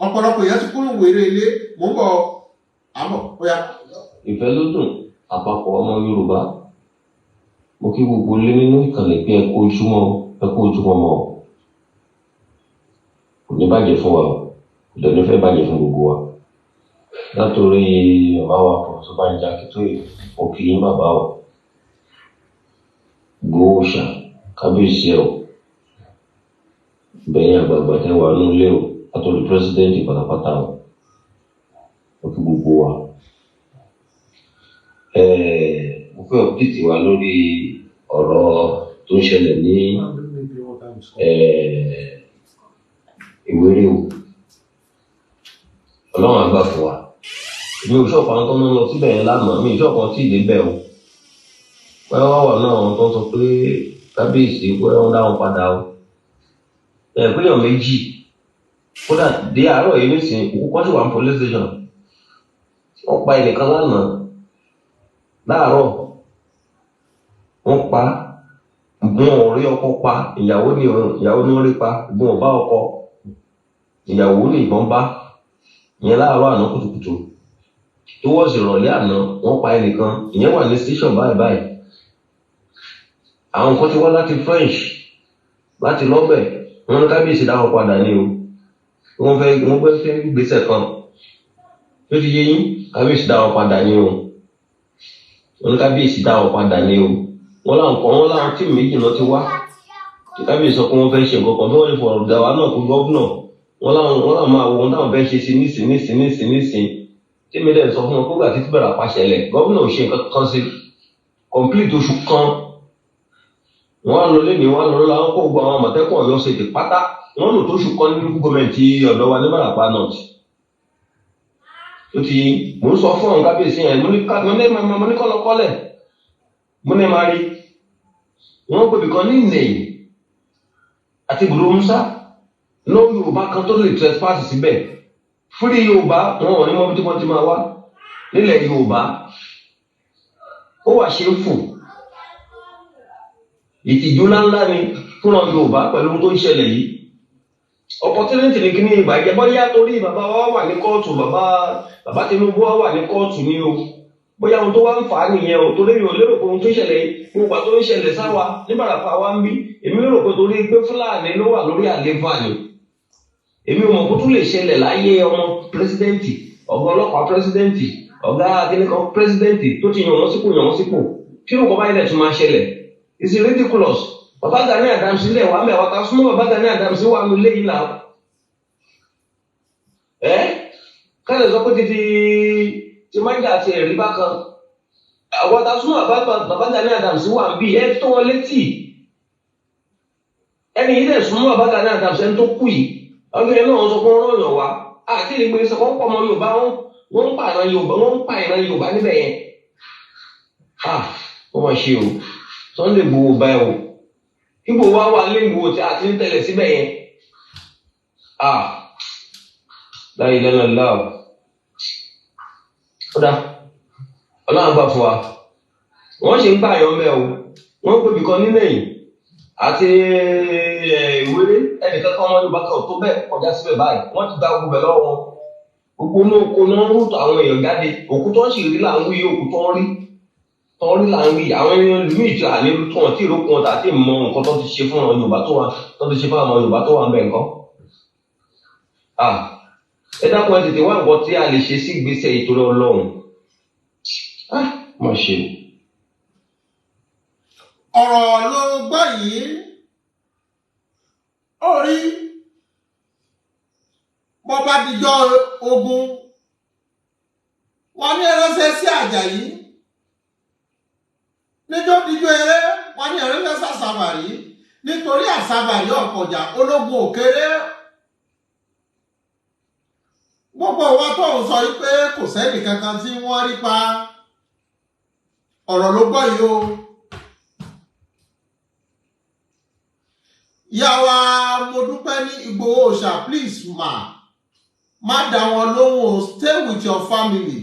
Ọ̀pọ̀lọpọ̀ èèyàn ti kúrò wèrè ilé. Mò ń bọ̀, àmọ́ ó yá. Ìfẹ́ ló dùn. Àpapọ̀ ọmọ Yorùbá, mo kí gbogbo ilé nínú ìkànnì pé ẹ kú ojúmọ́, ẹ kú ojúmọ́ mọ́. Kò ní bàjẹ́ fún wa o, kò dẹ̀ ní fẹ́ bàjẹ́ fún gbogbo wa. Látòrí bàbá wa Professor Banji Akíntóyè, mo kí yín bàbá o. Ìgbòho ṣà, kábíyèsí ẹ o, bẹ̀yìn àgbààgbà tẹ́ wà nínú ilé o, látòrí president pátápátá o, mo kí gbogbo wa. Mo fẹ́ update wa lórí ọ̀rọ̀ tó ń ṣẹlẹ̀ ní Ìwéré o. Ọlọ́run á gbà fún wa. Mi ò ṣọ̀kan tó ń lọ síbẹ̀ yẹn lánàá, mi ò ṣọ̀kan tí ì débẹ̀ o. Wọ́n wá wà náà, àwọn tó ń sọ pé kábíyèsí pé wọ́n dá wọn padà o. Ẹ̀ péyàn méjì kódà dé àárọ̀ yìí nísìnyí, òkú kan sì wà ní police station. Wọ́n pa ẹnìkan lánàá láàárọ̀, wọ́n pa, wọn ò rí ọkọ pa, ìyàwó ni, ìyàwó ni wọ́n rí pa. Ìbọn ò bá ọkọ, ìyàwó ní ìbọn bá. Ìyẹn láàárọ̀ àná kùtùkùtù. Towards ìrọ̀lẹ́ àná, wọ́n pa ẹnìkan, ìyẹn wà ní station báyìí báyìí. Àwọn kan ti wá láti French láti lọ́bẹ̀, wọ́n ní kábíyèsí dáhùn padà ní o. Wọ́n fẹ́ gbèsè kan tó ti yé yín. Kábíyèsí dá wọn padà ní o. Wọ́n ní kábíyèsí dá wọn padà ní o. Wọ́n láwọn kan, wọ́n láwọn tíìmù méjì náà ti wá. Tí kábíyèsí sọ pé wọ́n fẹ́ ṣe nǹkan kan, bí wọ́n lè fọ̀rọ̀ dà wá náà kó gọ́vnà. Wọ́n láwọn máa wo ohun táwọn fẹ́ ṣe sí nísìn nísìn nísìn nísìn. Tí mi dẹ̀ sọ fún wọn kógbà títí bẹ̀rẹ̀ àpàṣẹlẹ̀, gọ́vnà ò ṣe nǹkan kan sí. Complete oṣù kan. Wọ́n á lọ lẹ́nu, wọ́n á lọ lọ́la, wọ́n kó gbogbo àwọn Àmọ̀tẹ́kùn Ọ̀yọ́ ṣètì pátá. Wọ́n lò tó oṣù kan nínú gọ́ọ̀mẹ̀ntì ọ̀dọ́ wa ní Ìbàràpá North. Ó ti mò ń sọ fún àwọn kábíyèsí yẹn, mo ní kọ́lọ́kọ́lẹ̀, mo ní máa rí. Wọ́n gbèbí kan ní Ìnẹ̀yìn àti ibùdó Musa lọ Yorùbá kan tó lè trespass síbẹ̀. Fúrí Yorùbá wọn ò ní mọ bí wọ́n ti máa wá nílẹ̀ Yorùbá. Ó wà ṣe ń fò. Ìtìjú ńláńlá ni fúnra Yorùbá pẹ̀lú ohun tó ń ṣẹlẹ̀ yìí. Opportunity ni kíní ìbàjẹ́ bóyá torí bàbá wa wà ní kóòtù, bàbá Tinubu wa wà ní kóòtù ni o. Bóyá ohun tó wá ń fà á nìyẹn o, torí mi ò lérò pé ohun tó ṣẹlẹ̀ gbogbo tó ń ṣẹlẹ̀ sáwa ní Ìbàràpá wa ń bí. Èmi lérò pé torí pé Fúlàní ló wà lórí àlééfà ni. Èmi ò mọ̀ kó tún lè ṣẹlẹ̀ láyé ọmọ pírẹsidẹ́ǹtì, ọ̀gá ọlọ́pàá pírẹsidẹ́ǹtì, ọ̀gá akíníkan pírẹsidẹ́ǹtì tó ti yàn wọ́n sípò yàn wọ́n sípò. Kí ló kọ́ báyìí lẹ̀ tún máa ṣẹlẹ̀? It's ridiculous. Bàbá Gani Adams lẹ̀ wá mẹ́wàá ta súnmọ́ bàbá Gani Adams wà nù léyìn náà. Ẹ́ káyọ̀ sọ pé títí tí májà àti ẹ̀rí bákan. Àwọn ta súnmọ́ bàbá Gani Adams wà ń bí ẹ tó wọn létí. Ẹni yìí dẹ̀ súnmọ́ bàbá Gani Adams ẹni tó kú yìí. Ọgbẹ́ náà wọ́n sọ pé wọ́n rán yàn wá. Àti ìgbé sọ pé wọ́n pọ̀ ọmọ Yorùbá, wọ́n ń pa ìran Yorùbá, wọ́n ń pa ìran Yorùbá níbẹ̀ yẹn. Ah, wọ́n máa ṣe o. Sunday Igboho bá ẹ o. Igbo wa wà lé Igboho tí a ti ń tẹ̀lé síbẹ̀ yẹn. Ah, láyé lẹ́nu lọ́wọ́. Ó dá, Ọlọ́run gbà fún wa. Wọ́n ṣe ń gbà yàn mẹ́ o. Wọ́n pè bìkan nílẹ̀ yìí. Àti ìwéré ẹnìkan kan ọmọ Yorùbá kan tó bẹ́ẹ̀ kọjá síbẹ̀ báyìí. Wọ́n ti gba gbogbo bẹ̀ lọ́wọ́ wọn. Gbogbo inú oko náà ń rútọ̀ àwọn èèyàn jáde. Òkú tó ń sì rí là ń wí, òkú tó ń rí. Tọ́rí là ń rí àwọn èèyàn lùmí ìjọ àlérú tó wọn tí ìrókun wọn tàbí mọ nǹkan tó ti ṣe fún àwọn Yorùbá tó wà tó ti ṣe fún àwọn Yorùbá tó wà ń bẹ̀ nǹkan. Ẹ dákun ẹ tètè wá nǹkan tí a lè ṣe sí ìgbésẹ̀ ìtorí Ọlọ́run. Má ṣe. Ọ̀rọ̀ ló gbọ́ yìí. Ó rí bọ́ bá dijọ́ ogun wọn ní ẹránṣẹ́ sí Àjàyí. Níjọ́ díjú eré wọn ní ẹránṣẹ́ sàṣàbàrí nítorí àṣàbàrí ọ̀kọ̀jà ológun òkèrè. Gbogbo wa tó ń sọ pé kò sẹ́nì kankan tí wọ́n rí pa ọ̀rọ̀ ló gbọ́ yìí o. Yàwá mo dúpẹ́ ní Ìgbòho Òòṣà, please má dá wọn lóhùn o, stay with your family.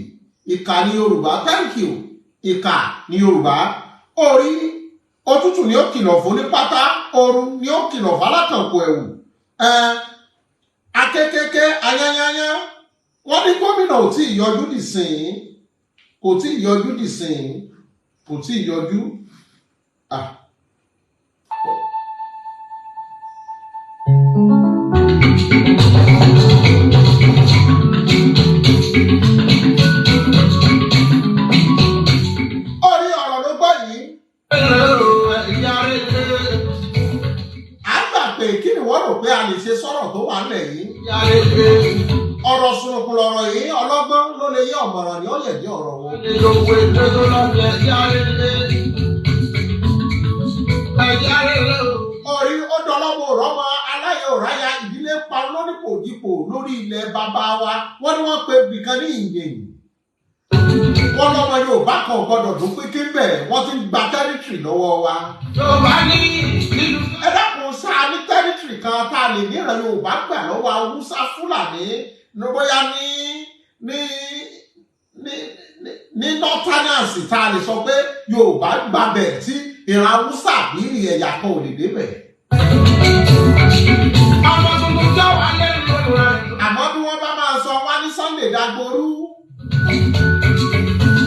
Ìkà ní Yorùbá, thank you. Ìkà ní Yorùbá. Orí òtútù ni ó kìlọ̀ fún ní pátá, ooru ni ó kìlọ̀ fún alákànkò ẹ̀wù. Akékèké ayányányá wọ́n ní gómìnà ò tí ì yọjú dìsìn, kò tí ì yọjú dìsìn, kò tí ì yọjú. Orí ọ̀rọ̀ ló gbọ́ yìí. À ń gbà pé kí ni wọ́n rò pé a lè ṣe sọ̀rọ̀ tó wà nílẹ̀ yìí. Ọ̀rọ̀ sunukun lọ̀rọ̀ yìí, ọlọ́gbọ́n ló lè yé ọ̀mọ̀ràn ni ó yẹ̀ dé ọ̀rọ̀ wọn. Orí ó dọlọ́mọ òrọ́mọ aláyẹ̀ òráyà ìdílé pa lónípòdípò lórí ilẹ̀ bàbá wa. Wọ́n ní wọ́n pe bìkan ní ìyẹn. Wọ́n lọ́mọ Yorùbá kan ò gbọ́dọ̀ dún pé kí bẹ̀ wọ́n ti ń gba tẹ́rítìrì lọ́wọ́ wa. Yorùbá ní nínú. Ẹ dákun sáà ní tẹ́rítìrì kan tá a lè níran Yorùbá gbà lọ́wọ́ Haúsá Fúlàní bóyá ní ní ní ní northerners tá a lè sọ pé Yorùbá gbàbẹ̀ tí ìran Haúsá àbí ẹ̀yà kan ò lè débẹ̀. Ọmọ tuntun tó wà lẹ́nu rẹ̀. Àmọ́ bí wọ́n bá máa sọ wá ní Sunday Dagboru.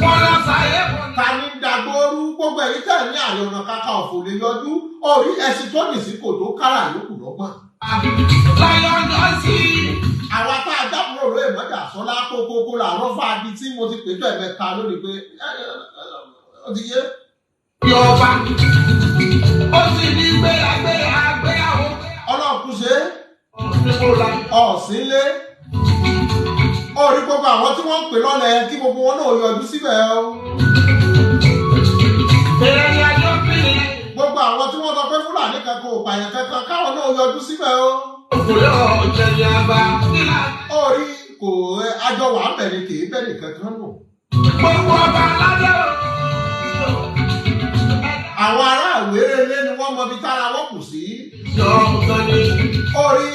Wọ́n lọ sáyé kò Ta ní Dagboru gbogbo ẹ̀yìn tẹ̀ ní Ààrẹ Ọ̀nà Kakanfò lè yọjú orí ẹṣin tó nì sí kò tó kára yòókù lọ́gbọ̀n. Láyọ̀ ọjọ́ sí Àwa tá a jábúrò lóye mọ́jà sọ́lá kókókó làwọn fáadì tí mo ti pètò ẹ̀mẹ́ta lónìí pé ó ti yé. Yọba ó sì ní gbéragbéra gbéyàwó. Ọlọ́run kú ṣe ọ̀sìnlé. Orí gbogbo àwọn tí wọ́n ń pè lọ́lẹ̀ kí gbogbo wọn náà yọjú síbẹ̀ o. Gbogbo àwọn tí wọ́n sọ pé Fúlàní kankan ò pààyàn kankan káwọn náà yọjú síbẹ̀ o. Orí kò àjọ wà bẹ̀rẹ̀ kì í bẹ̀rẹ̀ kankan nù. Gbogbo ọba aládé o. Àwọn ará ìwéré ilé ni wọ́n mọ ibi tára wọn kù sí. Orí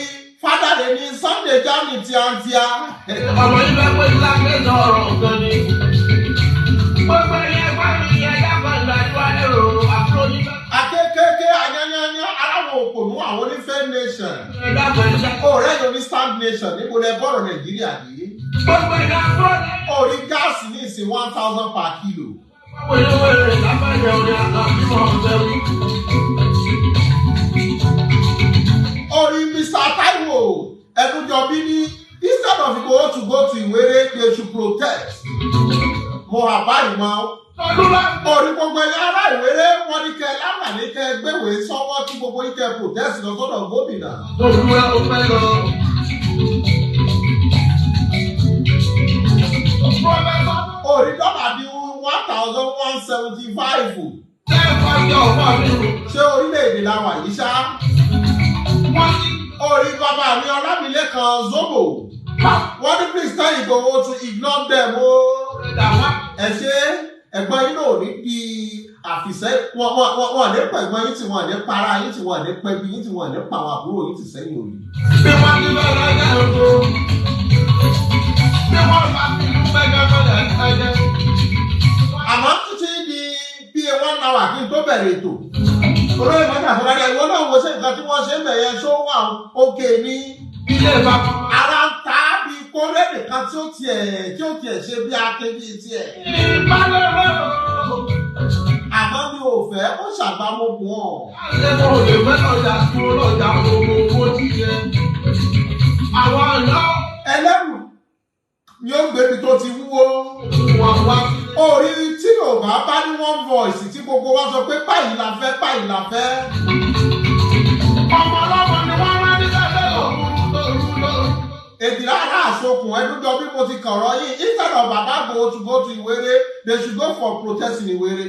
Fádàdé ní Sunday Jami tíátíá. Ọmọ yìí bẹ́ẹ̀ pé ìlànà ọ̀rọ̀ ọ̀gán ni. Gbogbo ẹ̀yẹ gbọ́dọ̀ yẹ dábàá ìgbàdúrà lérò àbúrò yìí bá. Akékèké anyányányá aláwọ̀ òpònú àwọn onífẹ́ nation. Ọ̀rẹ́ yóò ní stand nation níbo lẹ bọ̀rọ̀ Nàìjíríà yìí. Gbogbo ẹ̀yẹ àbúrò ní. Orí gáàsì ní ìsìn 1,000 per kilo. Wẹ́rẹ́wẹ́rẹ́ lábàjẹ́ orí àtàkùn ọ̀sẹ̀ wí. Orí Mr. Taiwo Ẹnujọbí ní instead of Igboho to go to Ìwéré, they should protest. Mo àbá ìmọ̀. Orí gbogbo ẹ̀yà ará Ìwéré wọ́n ní kẹ́ láǹfààní kẹ́ gbéwèé sọ́wọ́ kí gbogbo yín kẹ́ protest lọ sọ́dọ̀ gómìnà. Olúwa ó pẹ́ lọ. Orí dọ́là di 1,175. Ṣé orílẹ̀-èdè la wà yìí ṣá? Orí bàbá mi Ọlámilékan Zobo. Wọ́n ní please tell Igboho to ignore them o. Ẹ ṣe ẹ̀gbọ́n yín náà ní di àfìsẹ́ wọn ní pa ẹ̀gbọ́n yín tí wọ́n ní para yín tí wọ́n ní pẹ́bí yín tí wọ́n ní pa àwọn àbúrò yín tí sẹ́yìn òní. Bí wọ́n ti bẹ̀rẹ̀ ẹ̀jẹ̀ oko, bí wọ́n bá fi ìlú mẹ́jọ bẹ̀rẹ̀ ẹ̀jẹ̀. Àmọ́ títí di bí one hour kí n tó bẹ̀rẹ̀ ètò. Olóyè mọ́tà fúnra ìwọ náà wo ṣe nǹkan tí wọ́n ṣe ń bẹ̀yẹn ṣó wà òkè ní. Ilé bàbá. Ara ń ta bí kórè nìkan tí ó tiẹ̀ ṣe bí akin bíi tiẹ̀. Ìbálẹ̀ rẹ̀ o. Àmọ́ mi ò fẹ́ ó ṣàgbámọ́kùn ọ̀. Alẹ́ mo lè fẹ́ lọ́jà kúrò lọ́jà gbogbo owó tí yẹ. Àwọn ọ̀nà. Ẹlẹ́rù ni ó gbébi tó ti wúwo. Orí tí Yorùbá bá ní one voice tí gbogbo wa sọ pé báyìí la fẹ́ báyìí la fẹ́. Ọmọ ọlọ́mọ ni wọ́n rán ní sẹ́lẹ̀ òru lóru lóru. Èdè lára àsokùn ẹdúnjọ bí mo ti kọ̀rọ̀ yìí instead of bàbá Igboho to go to Ìwéré, they should go for protest in Ìwéré.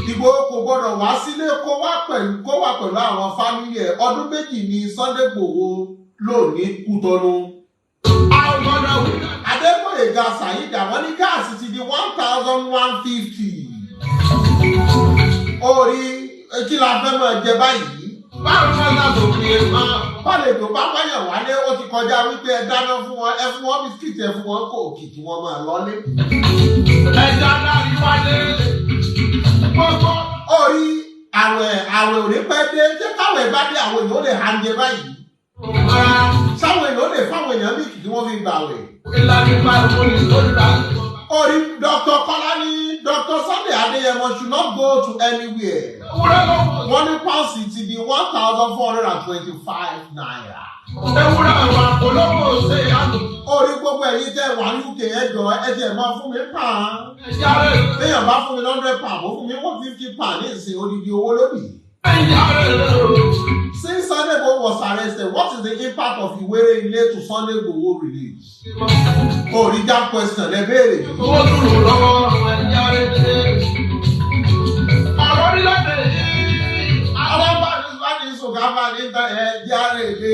Ìgbòho kò gbọdọ̀ wá sílé kó wá pẹ̀lú àwọn fámìlì ẹ̀. Ọdún méjì ni Sunday Igboho lò ní Kútọ́nù. Adégbòyèga Saheed àwọn ní gáàsì ti di 1,150. Orí kí la fẹ́ máa jẹ báyìí? Báwo ni wọ́n ṣàtò fi máa? Bálejò bá wáyàn wálé ó ti kọjá wípé ẹ dáná fún wọn, ẹ fún wọn bisikíìtì, ẹ fún wọn kóòkì kí wọ́n máa lọlé. Ẹja dárí wálé. Gbogbo. Orí àwẹ̀ ò ní pẹ́ dé, ṣé káwẹ̀ bá dé àwọn èèyàn lè hànjẹ báyìí? Sáwọn èèyàn lè fáwọn èèyàn mílìkì tí wọ́n fi gbà wẹ̀. Ìlànà ìbáraẹni lórí Orí Dr. Kọ́lá ní Dr. Sunday Adéyẹmọ should not go to anywhere. Wọ́n ní pọ́ǹsì ti di 1,425 naira. Ewúrẹ́ àwọn olówó ṣe àtò. Orí gbogbo ẹ̀yin tẹ́ wà ní UK ẹjọ́ ẹjẹ́ máa fún mi pààn. Téèyàn bá fún mi 100 pound, ó fún mi 150 pound ní ìsìn odidi owó lónìí. Since Sunday Igboho was arrested, what is the impact of Ìwéré Ilé to Sunday Igboho release? Orí that question lẹ béèrè. Owó dùn lọ́wọ́ ẹ̀yà rẹ̀ ṣe. Ọ̀rọ̀ orílẹ̀-èdè yìí. Àwọn bá ní bá ní sùn ká bá ní ta ẹ̀yà rẹ̀ lé.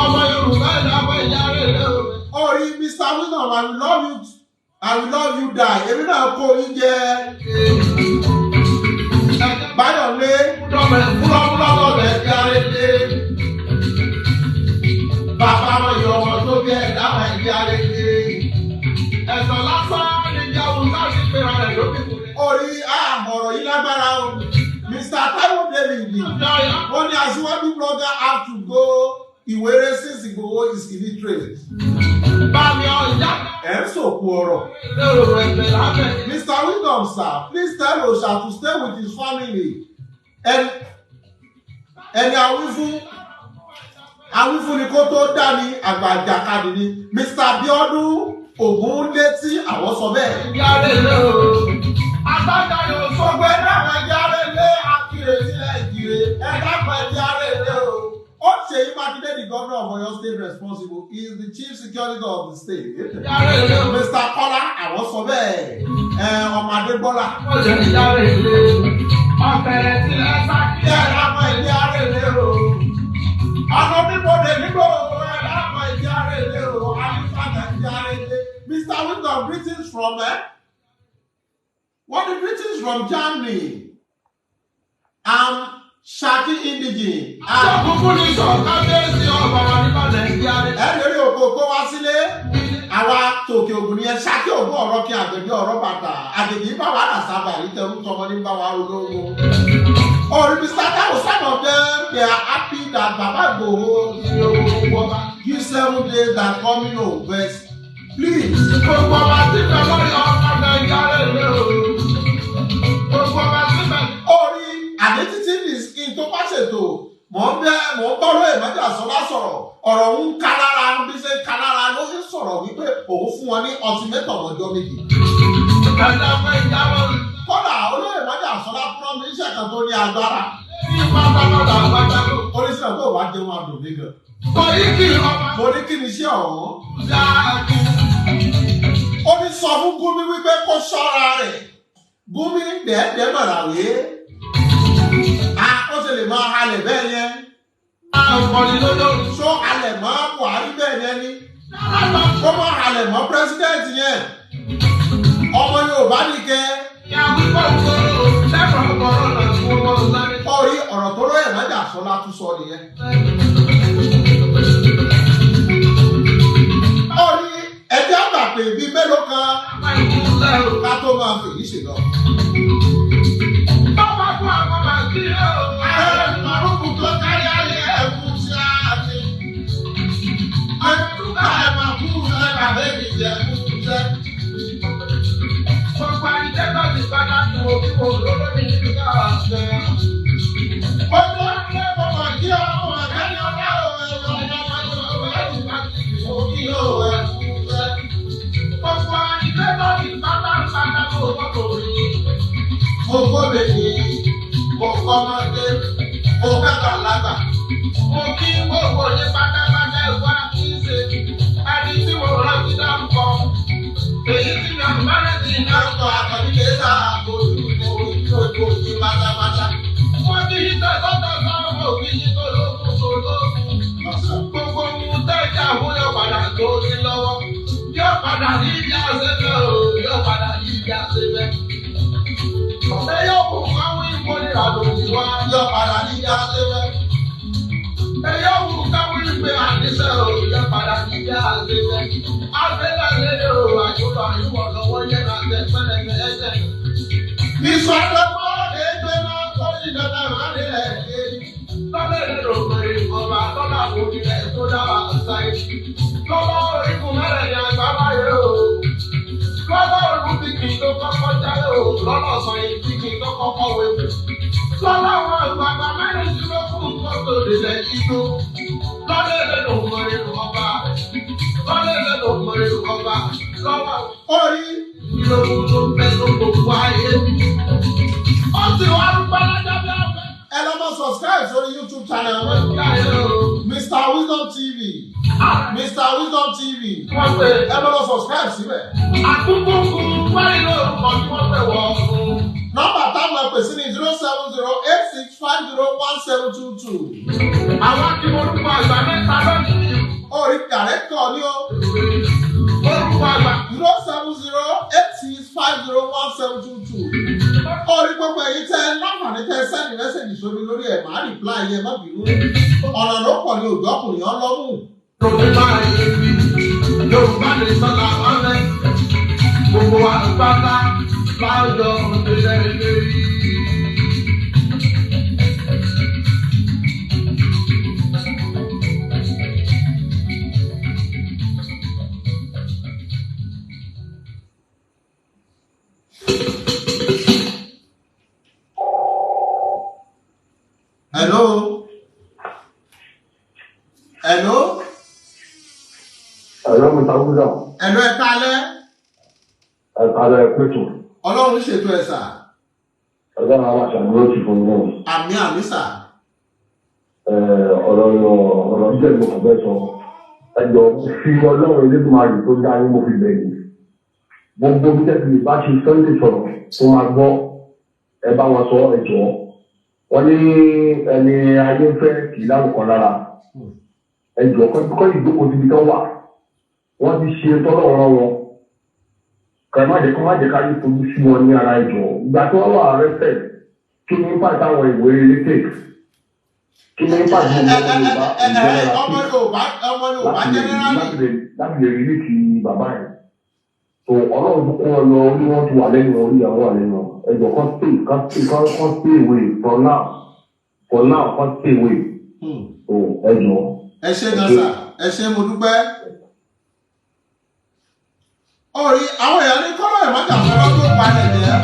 Ọmọ Yorùbá ẹ̀dá bá ẹ̀yà rẹ̀ lé o. Orí Mr. Wisdom, I will love you, I will love you die. Èmi náà kó yín jẹ. Báyọ̀lé Fúlọ́fúlọ́ lẹ̀ ẹ̀yà rẹ̀ lé. Bàbá wọn yọ ọmọ tó bí ẹ̀dá ẹ̀yà rẹ̀ lé. Ẹ̀sán lásán ni jẹun láti pera rẹ̀ lókè kò lè. Orí ọ̀rọ̀ yìí lágbára o. Mr. Taiwo David wọ́n ní aṣíwájú blogger have to go Ìwéré since Igboho is illiterate. Bámi ọ̀yá. Ẹ̀ ń sòkú ọ̀rọ̀. Lérò ẹ̀fẹ̀ lábẹ́. Mr. Wisdom sir, please tell Osha to stay with his family. Ẹni àwí fún Awífúnni kó tó dání àgbà àjàkadì ni Mr. Abiodun Ògúnlétí àwọn sọ bẹ́ẹ̀. Ìyárele o. Agbájá yóò sọ Gbogbo ẹ̀dá kan járele akire sílẹ̀ ìjire ẹ̀dá kan járele o. Ó Ṣèyí Mákindé the governor of Oyo State responsible he is the chief security of the state. ìyárele o. Mr. Kọ́lá àwọn sọ bẹ́ẹ̀ ẹ ọmọ Adégbọ́lá. Ó jẹ́ ìyárele. Ọ̀tẹ̀rẹ̀ tilẹ̀ sákì. Ẹ̀dá kan járele o. Ọ̀nà bíbọ̀dé nígbò ẹ̀dá kan járele o. Alifana járele. Mr. Wisdom greetings from what the greetings from Germany. I'm Shaki Indigene. Ṣé kúkú ní sọ kábíyèsí ọba wa níbàdàn ìyárele. Ẹ lórí oko kó wá sílé àwa tòkè ògùn nìyẹn Ṣakí ògùn ọ̀rọ̀ kí àgbẹ̀bí ọ̀rọ̀ bàtà àgbègbè bá wà làṣàbà yìí tẹrú tọmọ ní bá wà olówó. Orí Mr. Taiwo some of them they are happy that Baba Igboho give 7 days that coming o but please. Gbogbo ọba tí bẹ lórí ọba ìyárele o. Gbogbo ọba tí bẹ. Orí àdétítí ní skin tó bá ṣètò mò ń bẹ mò ń bọ́rọ̀ ìmọ̀jà sọlá sọ̀rọ̀ ọ̀rọ̀ ń ká lára bí ṣe ń ká lára ló ń sọ̀rọ̀ wípé òun fún wọn ní ultimatum ọjọ́ méjì. Ẹ̀dá fẹ́ ìyáwó. Kódà olóyè mọ́jà sọlá fúnra mi iṣẹ́ kan tó ní agbára. Ní pátápátá àgbàdo. Oníṣẹ́ tó wàá jẹun adùn mi gan. Kọ yí kí ọba Mo ní kí ni iṣẹ́ ọ̀hún. dáa. Ó ní sọ fún Gúnmi wípé kó ṣọ́ra rẹ̀. Gúnmi dẹ́ẹ̀dẹ́ mọ̀ràwé. A ó ṣe lè máa halẹ̀ bẹ́ẹ̀ yẹn. Àkọ́ni lójó. Ṣó halẹ̀ mọ́ Buhari bẹ́ẹ̀ yẹn ni. Kó má halẹ̀ mọ́ pírẹ́sídẹ̀ǹtì yẹn. Ọmọ Yorùbá ní kẹ́. Ìyàwó kò gbòòrò lẹ́kọ̀ọ́ gbòòrò lọ sí owó sáré. Orí ọ̀rọ̀ tó lóye mọ́jà sọlá tún sọ nìyẹn. Orí ẹjẹ́ àgbà pé bíi mélòó kan ká tó máa fèyí ṣe lọ. Bàbá fún àwọn màkì ó. Ààrẹ Màrúkù tó kárí ayé ẹ̀kú sí àti. Àdúgbò ẹ̀ máa kú ẹ̀ bàbá mi jẹ́ kú jẹ́. Gbogbo àdìjẹ́ náà ti padà ní òbí wo lólómi nínú káwá ṣe. Gbogbo ẹ̀ mọ̀ kí ọmọ ẹ̀kẹ́ni ọlá òwe ọmọ ọmọ ẹ̀kú kí ó ẹ̀kú jẹ́. Gbogbo àdìjẹ́ náà ti padà ń padà bò wọ́n kò rí. Mo gbọ́dọ̀ ní mo kọ́mọdé mo kàkàlágbà. Mo kí gbogbo ní pátápátá ìwà kí n ṣe. Ẹni tí mo rántí dárúkọ. Èyí tí mi ò bá rántí náà. Dárúkọ àkànní kẹta ojú ojú ojú ojú pátápátá. Wọ́n ti yí tẹ̀sọ́tẹ̀sọ́ òbí yí tó lókun tó lókun. Gbogbo ohun tẹ́jà fún yóò padà tó ní lọ́wọ́. Yóò padà ní ibi àṣẹfẹ́ o, yóò padà ní ibi àṣẹfẹ́. Ọ̀sẹ̀ yóò kù káwọn ìkórìíra lòdì wá. Yóò padà ní ìyá sẹ́fẹ́. Ẹ yóò kù káwọn ìgbé àníṣe o, yóò padà ní ibi àṣẹfẹ́. Àṣẹfẹ́ lédè o, àyùbọ̀ àyùbọ̀ lọ́wọ́ yẹn àṣẹ pẹ́lẹ́pẹ́ ẹsẹ̀. Ìsọdọ̀mọ́ ẹgbẹ́ náà kọ́ ìjọba ìrànlẹ́ ẹ̀. Lọ́lẹ̀ lérò pé ọba lọ́lá òbílẹ̀ tó dára ṣáì. Lọ́lá orígun mẹ́rẹ̀ẹ̀rin àgbáláyé o. Lọ́lá olúbìkì tó kọ́kọ́ jáde o. Lọ́lá ọ̀sán ìbíkì tó kọ́kọ́ wẹ̀wẹ̀. Lọ́lá àwọn àgbààgbà mẹ́rìndínlógún tó tó lè inú. Lọ́lẹ̀ lérò pé ọba. Lọ́lẹ̀ lérò pé ọba. Lọ́lá Orí ìlòkùn tó bẹ tó gbogbo ayé. Ó sì wá rúpẹ́ lọ́jọ́ bí ọ̀fẹ́. ẹ lọ mọ subscribe sórí YouTube channel wọn. Mr Wisdom TV Mr Wisdom TV Wọ́n pè é. ẹ bá lọ subscribe síbẹ̀. Àkúkúkú wáyé lórúkọ tí wọ́n pè wọ́n fún. Nọ́mbà táwọn ẹ pè sí ní 07086501722. Àwọn tí orúkọ àgbà mẹ́ta lónìí. Orí dàrẹ́tọ̀ ni ó Orúkọ àgbà 07086501722. Orí gbogbo èyí tẹ láǹfààní tẹ sẹ́ndì mẹ́sẹ̀gì sómi lórí ẹ̀ máa rìpláì yẹn má bínú. Ọ̀nà ló pọ̀ ní òjò ọkùnrin ọlọ́mù. Yorùbá yé mi. Yorùbá lè sọ́la ọ̀rẹ́. Gbogbo wa pátá láwùjọ òṣèlú lórí. Hello. Hello. Hello, Mr. William. Hello, ẹ káalẹ́. Ẹ káalẹ́, ẹ pẹ̀tù. Ọlọ́run ṣètò ẹ̀ sà. Ọlọ́run àwọn àṣàdúró ti fún un. Àmín àmín sà. Ọ̀rọ̀ ọ̀rọ̀ jẹ́ ìlú kò fẹ́ sọ. Ẹ jọ fi Ọlọ́run Elédùmarè tó dá yín mo fi bẹ̀rẹ̀. Gbogbo bí tẹ́sí lè bá ṣe Sunday sọ̀rọ̀ tó máa gbọ́. Ẹ bá wọn sọ, ẹ jọ̀ọ́. Wọ́n ní ẹni ayé ń fẹ́ kì í lárúkọ lára. Ẹ jọ̀ọ́, kọ́ ìjókòó síbi tán wà. Wọ́n ti ṣe tọ́lọ̀ rán wọn. Kẹ́ má jẹ́ kó má jẹ́ ká yí fojú sí wọn ní ara, ẹ jọ̀ọ́. Ìgbà tí wọ́n wà arrested, kí ni impact àwọn ìwé létè? Kí ni impact gbogbo ọmọ Yorùbá ìjọba Ọmọ Yorùbá, ọmọ Yorùbá generally. láti lè rí ti bàbá yẹn? So Ọlọ́run tó kó wọn lọ orí wọn ti wà lẹ́nu orí àwọn wà lẹ́nu. Ẹ jọ̀ọ́, kán stay away for now. For now, kán stay away. So ẹ jọ̀ọ́. Ẹ ṣé gan sà, ẹ ṣé, mo dúpẹ́. Orí àwọn èèyàn ní kọ́lọ́ ẹ̀ májà fọlọ́ tó palẹ̀ jẹ́.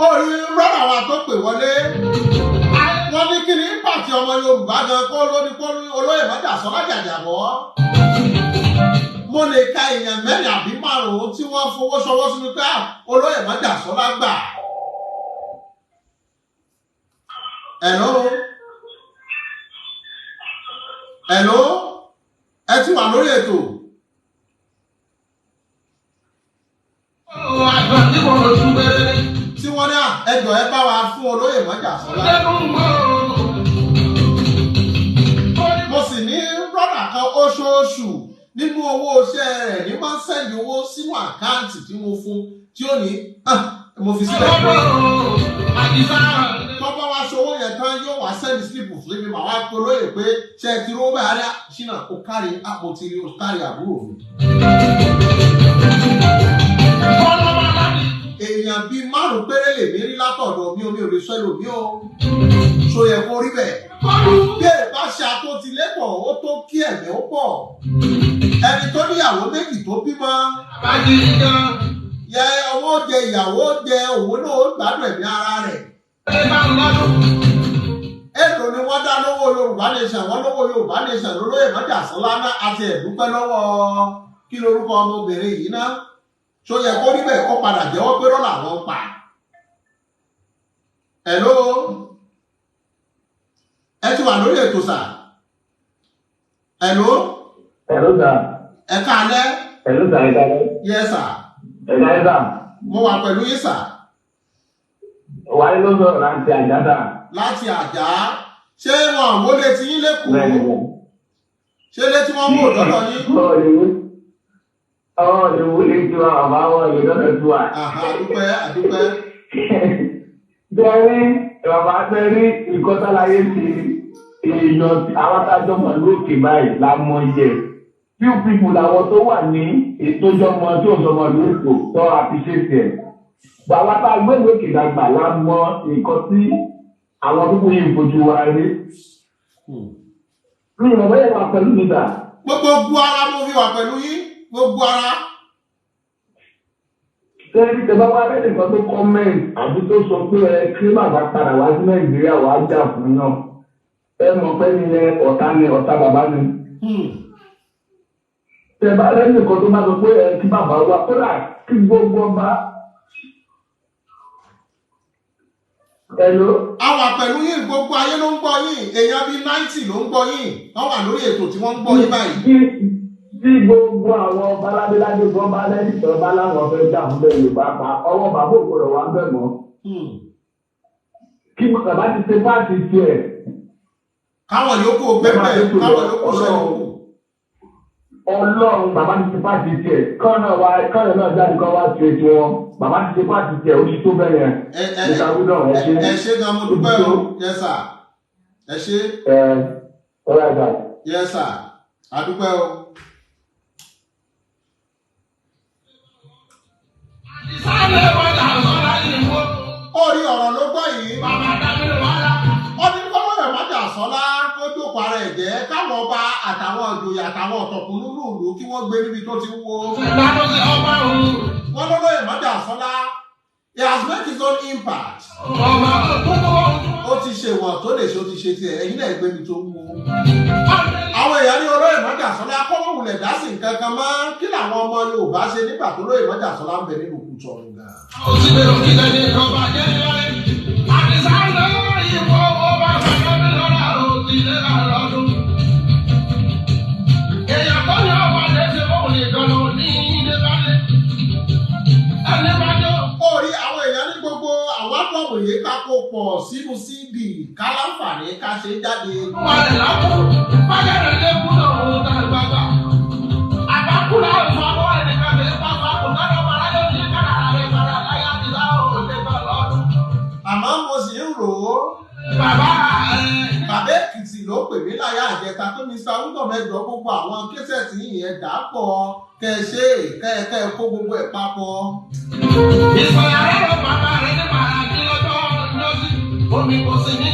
Orí rọ́nà wa tó pè wọlé. Wọ́n ní kí ni pàtì ọmọ Yorùbá gan kó lóní kó olóyè májà sọ lájàjàbọ́. Mo lè ka èèyàn mẹ́rin àbí márùn-ún tí wọ́n fowó ṣọwọ́ sí mi pé olóyè májà sọ lágbà. Hello. Hello. Ẹ ti wà lórí ètò. Tí wọ́n ní ẹjọ́ ẹ bá wa fún olóyè mọ́jà sọ́lá. Mo sì ní brother kan, oṣooṣù nínú owó iṣẹ́ rẹ̀ ní máa ń send owó sínú account tí mo fún, tí ó ní mo fi sílẹ̀. Tọ́pọ̀ wá ṣòwò yẹn tán, yóò wá send slip fún mi, màá wá polóyè pé ṣe é ti rówó báyìí á ṣínà ó kárí àpótí ó kárí àbúrò mi. Èèyàn bíi márùn péré lèmi rí látọ̀dọ̀ mi, omi ò lè sọ ẹlòmí o. Ṣó yẹ kó rí bẹ́ẹ̀? Bí ẹ bá ṣe àtòtílépọ̀, ó tó kí ẹ̀mí ó pọ̀. Ẹni tó níyàwó méjì tó bímọ. Yẹ ọwọ́ jẹ, ìyàwó jẹ, òun náà ó gbádùn ẹ̀mí ara rẹ̀. Èlò ni wọ́n dá lówó Yorùbá Nation? Wọ́n lówó Yorùbá Nation lólóyè mọ́jà sọ́lá àti ẹ̀dúpẹ́ lọ́wọ́. Kí lorúkọ ọmọbìnrin yìí ná? Ṣó yẹ kó rí bẹ́ẹ̀? Kó padà jẹ́wọ́ pé rọ́là wọn pa. Hello. Ẹ ti wà lórí ètò sà. Hello. Hello, sir. Ẹ káalẹ́. Hello, sir. Ẹ káalẹ́. Yes, sir. Ẹ káalẹ́, sir. Mo wà pẹ̀lú yín, sà. Wáyé ló sọ̀rọ̀ láti Àjà, sir. Láti Àjà. Ṣé wọn ò wọlé tí yín lẹ́kọ̀ọ́? Ṣé létí wọn mú òdọ́dọ̀ yín? Ọ̀ọ́ lè wọlé tí wa, bàbá wọn lè lọ́dọ̀ tí wa. Àdúpẹ́, àdúpẹ́. Bẹ́ẹ̀ni bàbá, bẹ́ẹ̀ni ìkọ́tàláyé ti èèyàn àwọn tájọ́ mọ̀ lókè báyìí la mọ iye. Few people làwọn tó wà ní ètò ìjọmọ tí ò sọmọ lóko tó appreciate ẹ̀. Bàbá tá a gbé lókè dàgbà la mọ nǹkan tí àwọn tó kún yìí ń fojú wa rí. Mi ò mọ̀ bẹ́ẹ̀ wà pẹ̀lú mi, sà. Gbogbo ara mo fi wà pẹ̀lú yín, gbogbo ara. Sẹ́yìn tẹ bá wá rẹ́ nìkan tó comment àbí tó sọ pé ẹ kí bàbá padà wá sí Nàìjíríà wàá jà fún náà. Ẹ mọ̀ pé ní ẹ ọ̀tá ni, ọ̀tá bàbá ni. Tẹ bá rẹ́ nìkan tó bá sọ pé ẹ kí bàbá wá, kódà kí gbogbo ọba. Hello. A wà pẹ̀lú yín, gbogbo ayé ló ń gbọ́ yín, èèyàn bíi 90 ló ń gbọ́ yín, wọ́n wà lórí ètò tí wọ́n ń gbọ́ yín báyìí. Tí gbogbo àwọn ọba ládéládé gan bá lẹ́yìn tó bá láwọn fẹ́ jà fún bẹ́ẹ̀ Yorùbá pa ọwọ́ bàbá ògbọ́dọ̀ wà ń bẹ̀ mọ́. Kí bàbá ti ṣe part tiẹ̀. Káwọn yòókù gbẹ́bẹ̀, káwọn yòókù ṣe yòókù. Ọlọ́run, bàbá ti ṣe part tiẹ̀, kọ́nà wa kọ́nà náà jáde kọ́ wá ṣe tiwọn. Bàbá ti ṣe part tiẹ̀, ó ti tó bẹ́ẹ̀ yẹn. Mr. Goodon, ẹ ṣé. Ẹ ṣé gan, mo dúpẹ́ o. Yes, sir, ẹ ṣé. Ẹ all right, sir. Yes, sir, a dúpẹ́ o. Orí ọ̀rọ̀ ló gbọ́ yìí. Ó ní kọ́lọ́rẹ̀ májà sọ́lá kó jókòó ara ẹ̀ jẹ́, káwọn ọba àtàwọn ìjòyè àtàwọn ọ̀tọ̀kùn nínú ìlú kí wọ́n gbé níbi tó ti ń wo. Wọ́n lọ́lọ́yè májà sọ́lá, he has made his own impact. Ó ti ṣe wọn tó lè ṣe, ó ti ṣe tiẹ̀, ẹ̀yin náà gbé mi tó wú o. Àwọn èèyàn ní olóyè Májàsọ́lá kọ́mọ̀wulẹ̀ dá sí nǹkan kan mọ́. Kí làwọn ọmọ Yorùbá ṣe nígbà tó lóyè Májàsọ́lá ń bẹ nínú Kútọ̀nù gan? Orí àwọn èèyàn ní gbogbo àwọn ábọ̀mù yìí ká kó pọ̀ sínú CD ká láǹfààní ká ṣe jáde. Àmọ́ mo sì ń rò ó. Bàbá Èkìtì ló pè mí láyà àjẹta tó Mr. Wúdọ̀ mẹ́jọ gbogbo àwọn késẹ̀tì yìí dà pọ̀ kẹ́ ẹ ṣe kẹ́ ẹ kẹ́ ẹ kó gbogbo ẹ̀ papọ̀.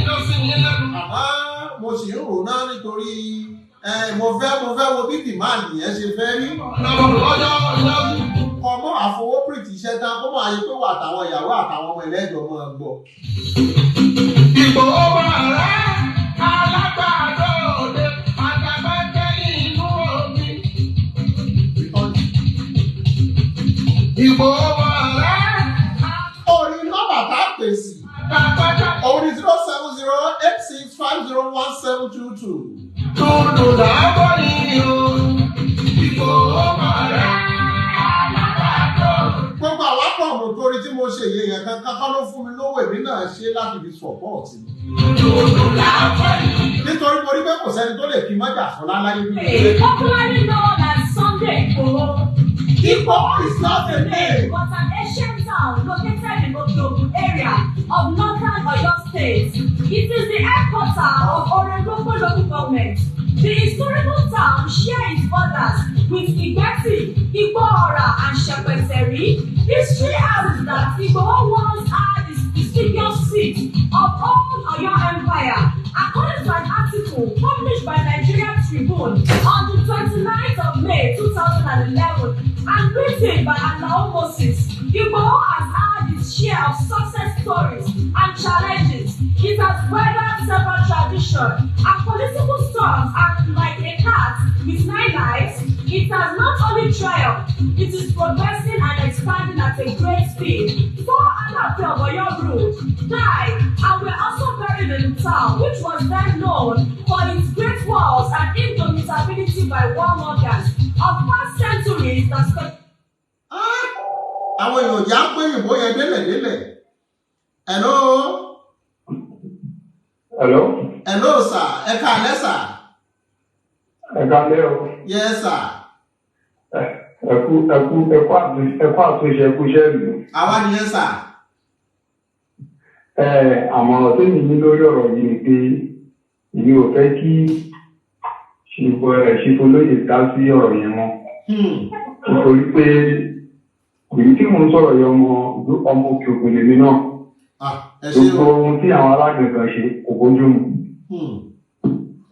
Àmọ́ mo sì ń rò náà nítorí mo fẹ́ wo bí demand yẹn ṣe fẹ́ rí. Ọmọ àfọwọ́pìrìtì iṣẹ́ tán kó máa yẹ pé wà àtàwọn ìyàwó àtàwọn ọmọ ẹlẹ́jọ́ máa gbọ́. Ìgbòho rẹ̀ alágbàdo òde àgbàgbà kẹ́yìn inú omi. Ìgbòho rẹ̀ Orí nọ́mbà tá a pè sí. àgbàgbà Òun ni 07086501722. dúdú lábọ́ yìí o. Ìgbòho rẹ̀ alágbàdo. Gbogbo àwọn àpọ̀mù torí tí mo ṣe yẹ yẹn kankan kọ́ ló fún mi lówó, èmi náà ṣe láti fi support mi. Dúdú lábọ́ yìí. Nítorí mo rí pé kò sẹ́ni tó lè kí Májàsọ́lá láyé bí mo ṣe. Popularly known as Sunday Igboho. Igboho is not a name. But an ancient town located in Okeogun area of northern Oyo State. It is the headquarters of Orelope local government. The historical town share its borders with Igbeti, Igboora and Shepeteri. History has it that Igboho once had the prestigious seat of old Oyo Empire. According to an article published by Nigerian Tribune on the 29th of May 2011 and written by Alao Moses, Igboho has had its share of success stories and challenges. It has weathered several traditions and political storms, and like a cat with nine lives, it has not only triumphed, it is progressing and expanding at a great speed. Four Alaafin of Oyo ruled, died, and were also buried in the town, which was then known for its great walls and indomitability by warmongers of past centuries that Àwọn èèyàn jà ń pé ìbò yẹn délẹ̀délẹ̀. Hello, Hello, hello sir, ẹ káalẹ́ sir. Ẹ káalẹ́ o. Yes sir. Ẹ kú ẹ kú ẹ kú àtúnṣe, ẹ kú àtúnṣe, ẹ kú iṣẹ́ ìlú. Àwa nìyẹn sir. Ẹ àmọ̀ràn tèmi ní lórí ọ̀rọ̀ yìí ni pé èmi ò fẹ́ kí ṣìbọ̀ ẹ̀ ṣìfọlóyè dá sí ọ̀rọ̀ yẹn mọ́. Nítorí pé èyí tí mò ń sọ̀rọ̀ yìí, ọmọ ọmọ Òkè Ògùn lèmi náà. Ah, ẹ ṣé Gbogbo o. ohun tí àwọn alágbèékan ṣe kò bójú mu.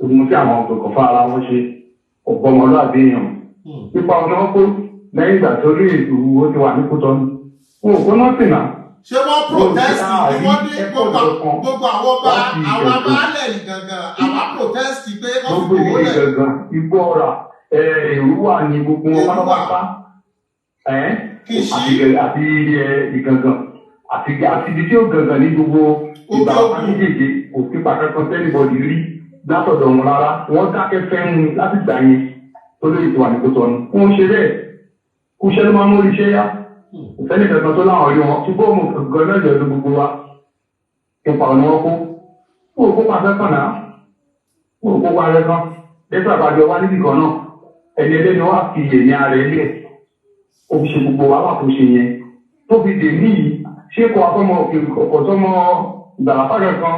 Ohun tí àwọn ọ̀gbọ̀n fún ara wọn ṣe kò bọ́mọlúàbí èèyàn. Nípa ọ̀nà wọn kó lẹ́yìn ìgbà tó rí ìlú ó ti wà ní Kútọ́nù. Wọn ò kó nọ́ọ̀sì náà. Ṣé wọ́n protest ni wọ́n ní gbogbo Ẹ̀kọ́ gbogbo àwọn ọba láti àwọn Ìjẹ̀bú. abáálẹ̀ gangan àwọn protest pé wọ́n fi Gbogbo kòwó ìdílé lẹ̀. gangan, Igbó Ọ̀rà, Èrúwà ní gbogbo wọn Èrúwà. pátápátá. Kìṣí. Àti Ìgangan àti ibi tí ó gangan ní gbogbo ìgbà Òkè Ògùn. méjèèjì, kò sí pàkẹ́kọ̀ọ́ tẹ́lifọ̀dì rí látọ̀dọ̀ wọn rárá. Wọ́n dákẹ́ fẹ́ mu láti gbà yẹn tó lóye tó wà ní Kútọ́nù. Wọ́n ṣe bẹ́ẹ̀, kúṣẹ́ ló máa ń mórí iṣẹ́ yá. Kò sẹ́ni kankan tó láwọn rí wọn, ṣùgbọ́n òun gangan náà jẹ́ gbogbo wa. Ipa ọ̀nà wọn kó wọn ò kópa kankan náà, wọn ò kópa kankan lẹ́sọ̀ àbájọ wá níbì kan náà. Ẹni ẹlẹ́ni wá fi èmi ara ẹ̀ lẹ̀, ó fi ṣe gbogbo wàhálà tó ṣe yẹn tó fi dè ní yìí. Ṣé kò afọmọ òkè kò sọmọ Ìgbàlápá kankan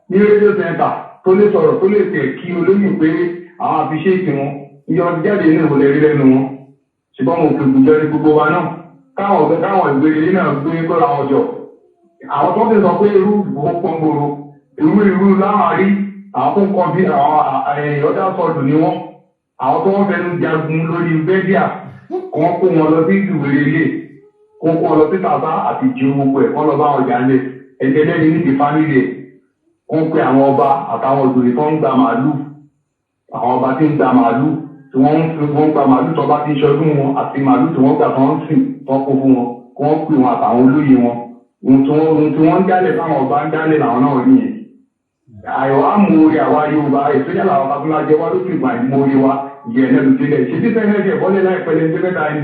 ní radio center tó lè sọ̀rọ̀, tó lè tẹ̀ kí olóyún pé àwọn àfiṣe wọn iye ọdún jáde ní ìwòlẹ̀ rí lẹ́nu wọn? Ṣùgbọ́n mo fi gbùjọ ní gbogbo wa náà, káwọn ọ̀gbẹ́ káwọn ìgbérelé náà gbé kóra wọn jọ. Àwọn tó ti sọ pé irú ìbò pọ́ngbòrò irú irú láwọn rí, àwọn tó ń kọ́ bí àwọn ọ̀dà sọ̀dù ni wọ́n, àwọn tó wọ́n fẹnu jagun lórí bẹ́díà, kàn kó wọn lọ sí ìwérelé, kó kó wọn lọ sí tàbá àti ju gbogbo ẹ̀, kán lọ bá wọn jà lẹ̀. Ẹni ẹlẹ́ni níbi family ẹ̀. Wọ́n pe àwọn ọba àtàwọn òjòyè tó ń gba màálù, àwọn ọba tí ń gba màálù, tí wọ́n ń fi wọ́n gba màálù tó bá ti ń ṣọdún wọn, àti màálù tí wọ́n gbà tó ń sìn tó ń kó fún wọn, kí wọ́n pè wọn àtàwọn olóyè wọn. Ohun tí wọ́n ń jálẹ̀ fáwọn ọba ń jálẹ̀ làwọn náà rí yẹn. Àyọ̀ àmúre àwa Yorùbá, ìsọjà làwọn babaláwa jẹ wá lókè ìgbà ìmúre wa ìyẹn lẹ́nu sílẹ̀. Ṣé tí sẹ́yìn ẹ̀jẹ̀ bọ́lẹ̀ láìpẹ́ lẹ́nu tó mẹ́ta ni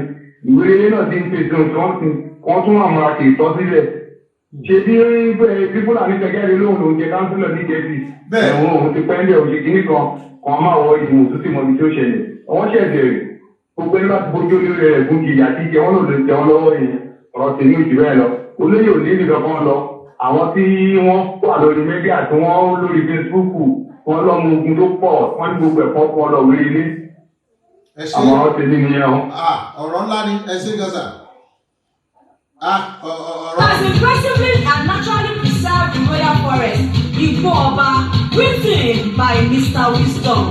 ìwé náà ti ń pèsè ohun tí wọ́n ti wọ́n tún àmúra kì í tọ́ sílẹ̀. Ṣe bí bí Fúlàní tẹgẹ́rẹ́ lóhùn lòún jẹ councillor ní Gẹ̀ẹ́sì. Ẹ̀wọ̀n òun ti pẹ́ńdẹ̀ òṣè kìíní kan kan máa wọ ìdìbò tó sì mọ ibi tí ó ṣẹlẹ̀. Wọ́n ṣẹ̀ṣẹ̀ gbogbo ẹni bá ti bójú olórí rẹ̀ gún kì í àti jẹ wọ́n lò lè jẹun lọ́wọ́ yẹn. Ọ̀rọ̀ tèmi ò jù bẹ́ẹ̀ lọ. Olóyè ò ní ibi kankan lọ. Àwọn tí wọ́n wà lórí media, tí wọ́n lórí Facebook, wọ́n lọ́mọ ogun tó pọ̀, wọ́n ní gbogbo ẹ̀kọ́ kan lọ wí ilé. Ẹ ṣe. Àwọn ọ̀rọ̀ tèmi nìyẹn o. Ah, ọ̀rọ̀ ńlá ni. Ẹ ṣe gan sà. Ah, ọ̀rọ̀. Has impressively and naturally preserved the royal forest, Igbo Oba, written by Mr. Wisdom.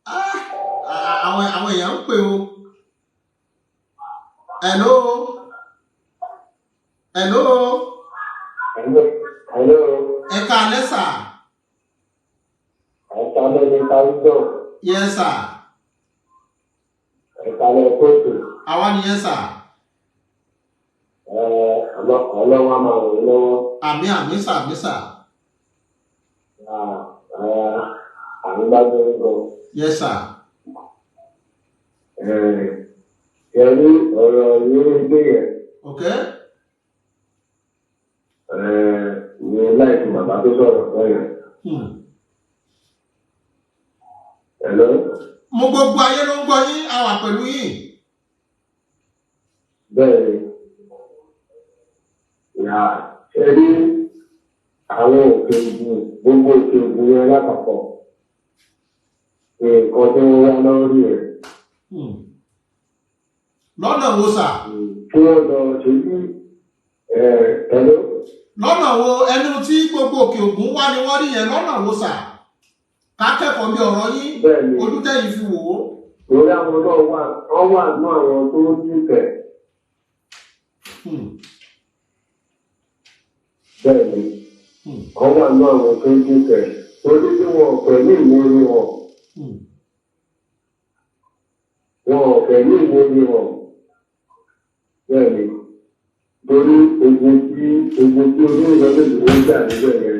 Ah, àwọn èèyàn ń pè o. Hello, hello. Hello. Ẹ káalẹ́ sà. Ẹ̀ka lẹ́ni Kárígọ̀. Yes sà. Ẹ̀ka lẹ́ kóòtù. Àwa nìyẹn sà. Ọlọ́wọ́ á máa ràn yín lọ́wọ́. Àmín, àmín sà, àmín sà. Àmì bá gbé ń gan. Yes sà. Ẹ rí ọ̀rọ̀ ìrírí gbé yẹn. Ìyẹn láìsí bàbá tó sọ̀rọ̀ fún yẹn. Hello? Mo gbogbo ayé ló ń gbọ́ yín, a wà pẹ̀lú yín. Bẹ́ẹ̀ ni. Ìyá ẹ rí àwọn òkè ògùn, gbogbo òkè ògùn yẹn lápapọ̀. Nǹkan tí wọ́n wá lórí ẹ̀. Lọ́nà wo sà? Kí wọ́n lọ ṣe bí hello? Lọ́nà wo? Ẹnu tí gbogbo òkè ògùn wá ni wọ́n rí yẹn, lọ́nà wo sà? Ká kẹ́kọ̀ọ́ bí ọ̀rọ̀ yín. Bẹ́ẹ̀ ni. Ojú tẹ́yìn fi wò ó. Torí àwọn náà wà, wọ́n wà ní àwọn tó dìtẹ̀. Bẹ́ẹ̀ ni. Wọ́n wà ní àwọn tó dìtẹ̀. Torí bí wọn ò pẹ̀lú ìwúrí wọn. Wọn ò pẹ̀lú ìwúrí wọn. Bẹ́ẹ̀ ni. Torí ogun tí olóyè lọ́dún ìdìbò ń jà níbẹ̀ yẹn,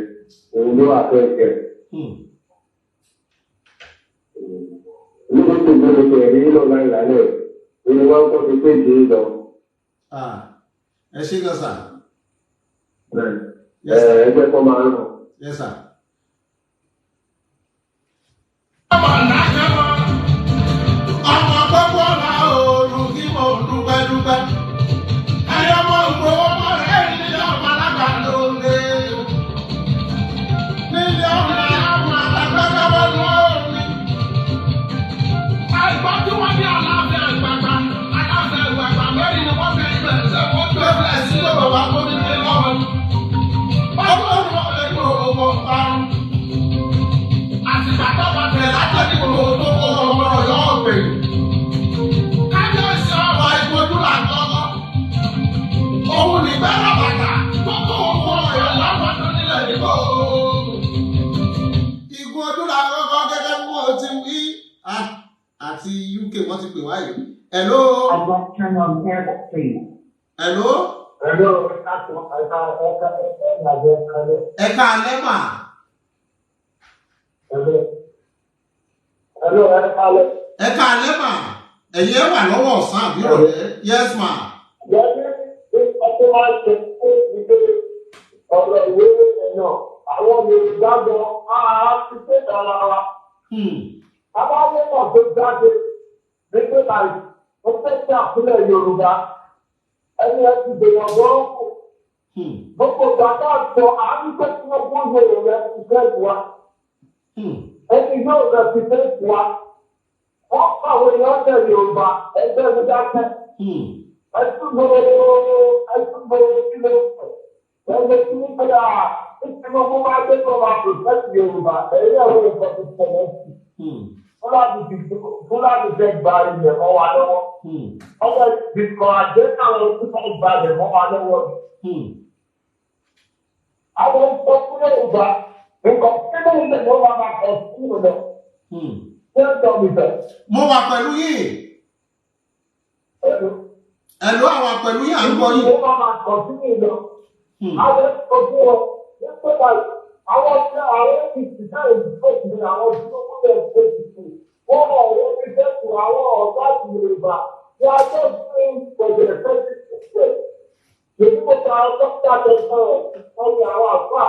òun ló wà fẹ́ kẹ̀. Nígbà tó gbọ́dọ̀ tẹ̀ rí lọ láì lálẹ́, òun wá ń kọ́ ti pé ìdí lọ. Ah, ẹ ṣé gan sà. Bẹ́ẹ̀. Yes sir. Ẹ jẹ́ kó máa ń ràn. Yes sir. Ọmọ làkàmọ́, ọmọ gbogbo ọ̀la ooru kí mo dúpẹ́ dúpẹ́. Ẹyọ ọmọ ìgbòho ọmọ rẹ̀ nílé ọmọ alágbà ló ń lé. Nílé ọmọ àwọn alágbàgbà wọn ló ní. Àìgbọ́ tí wọ́n ní aláàfin àgbàgbà, aláàfin àgbàgbà mẹ́rin ni wọ́n fẹ́ ibẹ̀ ṣe wọ́n tó ẹgbẹ́ sí bàbá tó ní ilé lọ́wọ́. Báwo ni wọ́n lè gbọ́ owó parun? Àtìgbà tó bá tẹ̀ látọ̀dí gbogbo tó kó ọmọ ọ̀yọ́ ọ̀gbẹ̀. Kábíyèsí ọ̀rọ̀ ìfojú là ń lọ́kọ́. Òun ní bẹ́rẹ̀ bàtà tó kó owó ọ̀yọ́ láwọn tó nílẹ̀ nígbò. Igun ojú la kọ́kọ́ gẹ́gẹ́ bí wọ́n ti wí. Ah, àti UK wọ́n ti pè wáyé. Hello. I'd like to turn on air, please. Hello. Hello, ẹ̀ka ẹ̀ka ẹ̀ka ẹ̀ka ẹ̀ka. Ẹ káalẹ́ mà. Hello. Hello, ẹ kálẹ̀. Ẹ káalẹ́ mà. Ẹ̀yin ẹ wà lọ́wọ́ ọ̀sán àbí ìrọ̀lẹ́? Yes ma. Yẹ́nì ní ọtún máa ń ṣe fún ìgbé ọ̀rọ̀ ìwé rẹ̀ náà. Àwọn Yorùbá gan á ti pé ara wa. Abáwọ̀ náà tó jáde nígbè láì ó fẹ́ sí àpilẹ̀ Yorùbá. Ẹni ẹ ti dènà gan kù. Gbogbo ìgbà náà sọ àánú pé kí wọ́n bó Yorùbá ti fẹ́ wa. Ẹni yóò rẹ̀ ti fẹ́ wa. Wọ́n kàwé èèyàn tẹ̀ Yorùbá ẹgbẹ́ mi dákẹ́. Ẹtúgbò kí ló ẹgbẹ́ tí ní pé à Tinubu máa gbé tó máa protect Yorùbá, ẹ̀yin náà wọ́n nǹkan ti tẹ̀lé sí. Fúlàní fẹ́ gba ilẹ̀ mọ́ wa lọ́wọ́. Ọmọ ìgbìmọ̀ àjẹ́ káwọn tó fẹ́ gba ilẹ̀ mọ́ wa lọ́wọ́. Àwọn ń sọ fún Yorùbá nǹkan tí mo ń tẹ̀lé wọn máa kọ̀ sí ìlú. Ṣé ń sọ mi sọ? Mo wà pẹ̀lú yín. Ẹ̀lú àwọn pẹ̀lú yín à ń gbọ́ yín. Mo máa kọ̀ sí ìlú. Àwọn ń sọ fún wọn nípa àwọn tí àwọn APC náà ń sọ sí àwọn tí ó kúlẹ̀ ṣe tuntun. Wọ́n mọ̀ wọ́n fi sẹ́kù àwọn ọ̀gá Yorùbá. Wọ́n á tọ́ sí ìgbọ̀dẹ̀ fẹ́ẹ́ Èyí mo ta dókítà tó sọ̀rọ̀ wọ́n ní àwọn àfà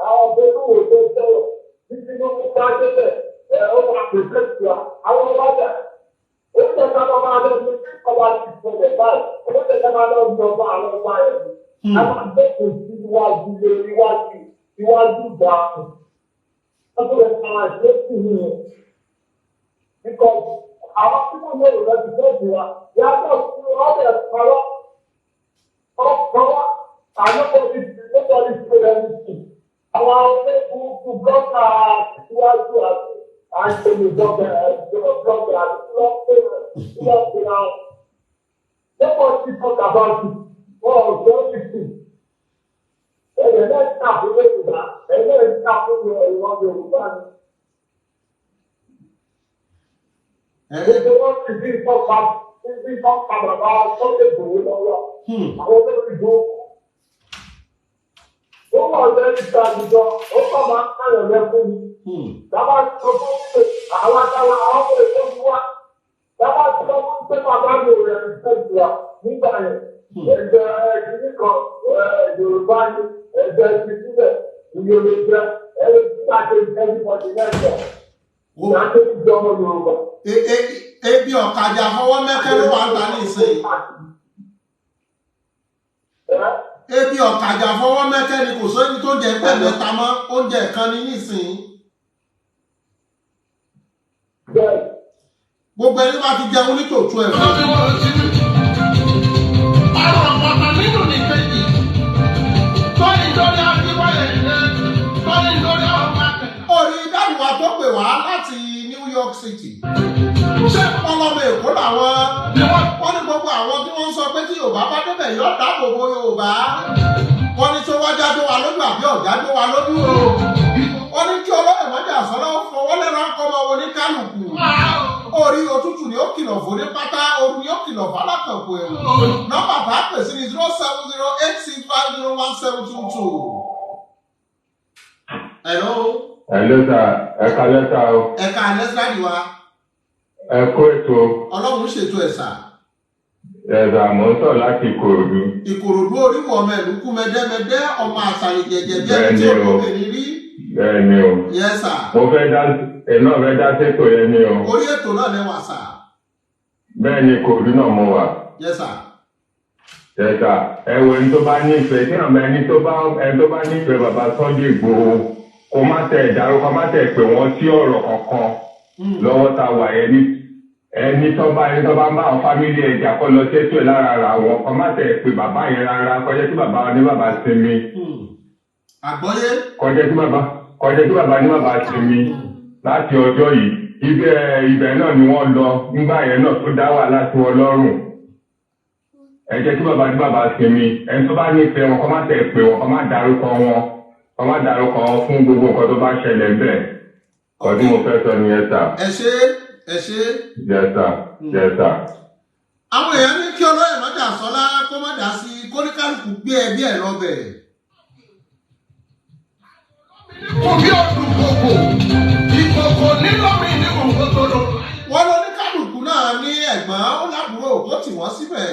àwọn olówó tó sọ̀rọ̀ títí ló mú bá débẹ̀ ẹ̀ ó máa pèsè ìtura àwọn ọlọ́jà. Ó jẹ́ ká máa lọ sí ọba ti sọ̀rọ̀ báyìí, ó jẹ́ ká máa lọ sí ọba àwọn ọba ẹ̀ ní. A máa dẹ́kun sí iwájú lé iwájú iwájú ìgbà kù. Wọ́n tó lè máa ṣe é sí nìyẹn. Because àwọn tí wọ́n lérò lọ sí fẹ́ẹ̀sì wa, yàtọ̀ sí ọ̀dẹ̀ pàwọ́. Ọ̀pọ̀ and nobody said anything. Àwọn olóògùn blọ́gà síwájú àti àṣẹlẹ̀ blọ́gà blọ́gà àti lọ́pẹ̀ náà. Nobody talk about it. Wọ́n ò sọ anything. Ẹ̀yẹ̀ náà ń tà fún Yorùbá, ẹ̀yẹ̀ náà ń tà fún ìwọ̀n Yorùbá ni. Gbogbo wọn ti bí ìtọ́ka bàbá Sunday Igboho lọ́wọ́. Àwọn olórí burúkú. Ó wà lẹ́yìn ìtàgùjọ, ó kàn máa ń káyọ̀ lẹ́kún ni. Bàbá sọ fún mi àwọn àtàwọn àwọn ọmọ èkó mi wá. Bàbá sọ fún pé bàbá mi ò rẹ̀ ń tẹ̀sí wa nígbà yẹn. Ẹ̀jẹ̀ ìdílé kan Yorùbá ni ẹ̀jẹ̀ ìdílé ìyòlè jẹ́ ẹ̀rọ tí a ṣe everybody lẹ́sẹ̀. Ìyá tó ti jọ ọmọ Yorùbá. Ebi ọ̀kadà fọwọ́ mẹ́kẹ́ ló wà ń ta ní ìsìn. Ebi ọ̀kadà fọwọ́ mẹ́kẹ́ ni kò sóyún tó jẹ pẹ́ mẹ́ta mọ́ oúnjẹ kan ní nísìn. Gbogbo ẹni bá ti jẹun ní tòótọ́ ẹ̀ fún. Ọ̀rọ̀ ọ̀pọ̀tọ̀ nínú nìkejì. Tọ́ni lórí Akínwáyé ilé, tọ́ni lórí ọ̀pá kẹta. Orí dáàbò tó pè wá láti New York City. Ṣé ọlọ́mọ Èkó làwọn? Wọ́n ní gbogbo àwọn tí wọ́n ń sọ pé tí Yorùbá bá débẹ̀ yóò dáàbò bo Yorùbá. Wọ́n ní tó wájá tó wa lójú àbí ọ̀já tó wa lójú o. Wọ́n ní kí olóyè mọ́jà sọ́lá fọwọ́ lẹ́nu akọ́mọ wo ní kálukú. Orí òtútù ni ó kìlọ̀ fún ní pátá, ooru ni ó kìlọ̀ fún alákànkù ẹ̀wù. Nọ́mbà bá pè sí ní 07086501722. Hello. Hello sir, ẹ káalẹ́ sir o. Ẹ káalẹ́ sir wa. Ẹ kú ètò. Ọlọ́run ṣètò ẹ̀ sà. Ẹ̀sà mò ń sọ̀rọ̀ láti Ìkòròdú. Ìkòròdú oríwọ̀ ọmọ ìlú kú mẹ́dẹ́mẹ́dẹ́ ọmọ àṣàlẹ̀ jẹ̀jẹ̀ bí ẹni tí olóbìnrin rí. Bẹ́ẹ̀ni o. Yes sir. Mo fẹ́ dá ẹ̀ náà fẹ́ dá sétò yẹn ni o. Orí ètò náà lẹ́wà sà. Bẹ́ẹ̀ni Ìkòròdú náà mo wà. Yes sir. Yes sir. Ẹ wo ẹni tó bá nífẹ̀ẹ́ tí àwọn ẹni tó bá nífẹ̀ẹ́ bàbá Sunday Igboho kó má tẹ̀ ìdárúkọ má tẹ̀ pé wọ́n sí ọ̀rọ̀ kankan lọ́wọ́ ta wà yẹn ní ẹni tó bá ń bá àwọn fámílì ẹ̀jà kọ́ lọ sétò ẹ̀ lára ara wọn kọ́ má tẹ̀ pé bàbá yẹn rárá kọjá tí bàbá ní bàbá sinmi. Àgbọ́yé. Kọjá tí bàbá ní bàbá sinmi láti ọjọ́ yìí ibẹ̀ náà ni wọ́n lọ nígbà yẹn náà tó dá wàhálà sí wọn lọ́rùn. Ẹ jẹ́ kí bàbá ní bàbá sinmi ẹni tó bá nífẹ̀ẹ́ wọn kọ́ má tẹ̀ pé wọn kọ́ má dárúkọ wọn kọ́ má dárúkọ wọn fún gbogbo nǹkan tó bá ṣẹlẹ̀ bẹ́ẹ̀. Kọ́ tí mo fẹ́ sọ nìyẹn sà. Ẹ ṣé ẹ ṣé. Yes sir, yes sir. Àwọn èèyàn ní kí olóyè mọ́jà sọ́lá kó má dá sí kóníkálukú gbé ẹbí ẹ̀ lọ́bẹ̀. Kò bí ọdún kòkò, ìkòkò nílọ́mì ní òǹkótó. Wọ́n lóníkálukú náà ní ẹ̀gbọ́n ó lábúrò kó tì wọ́n síbẹ̀.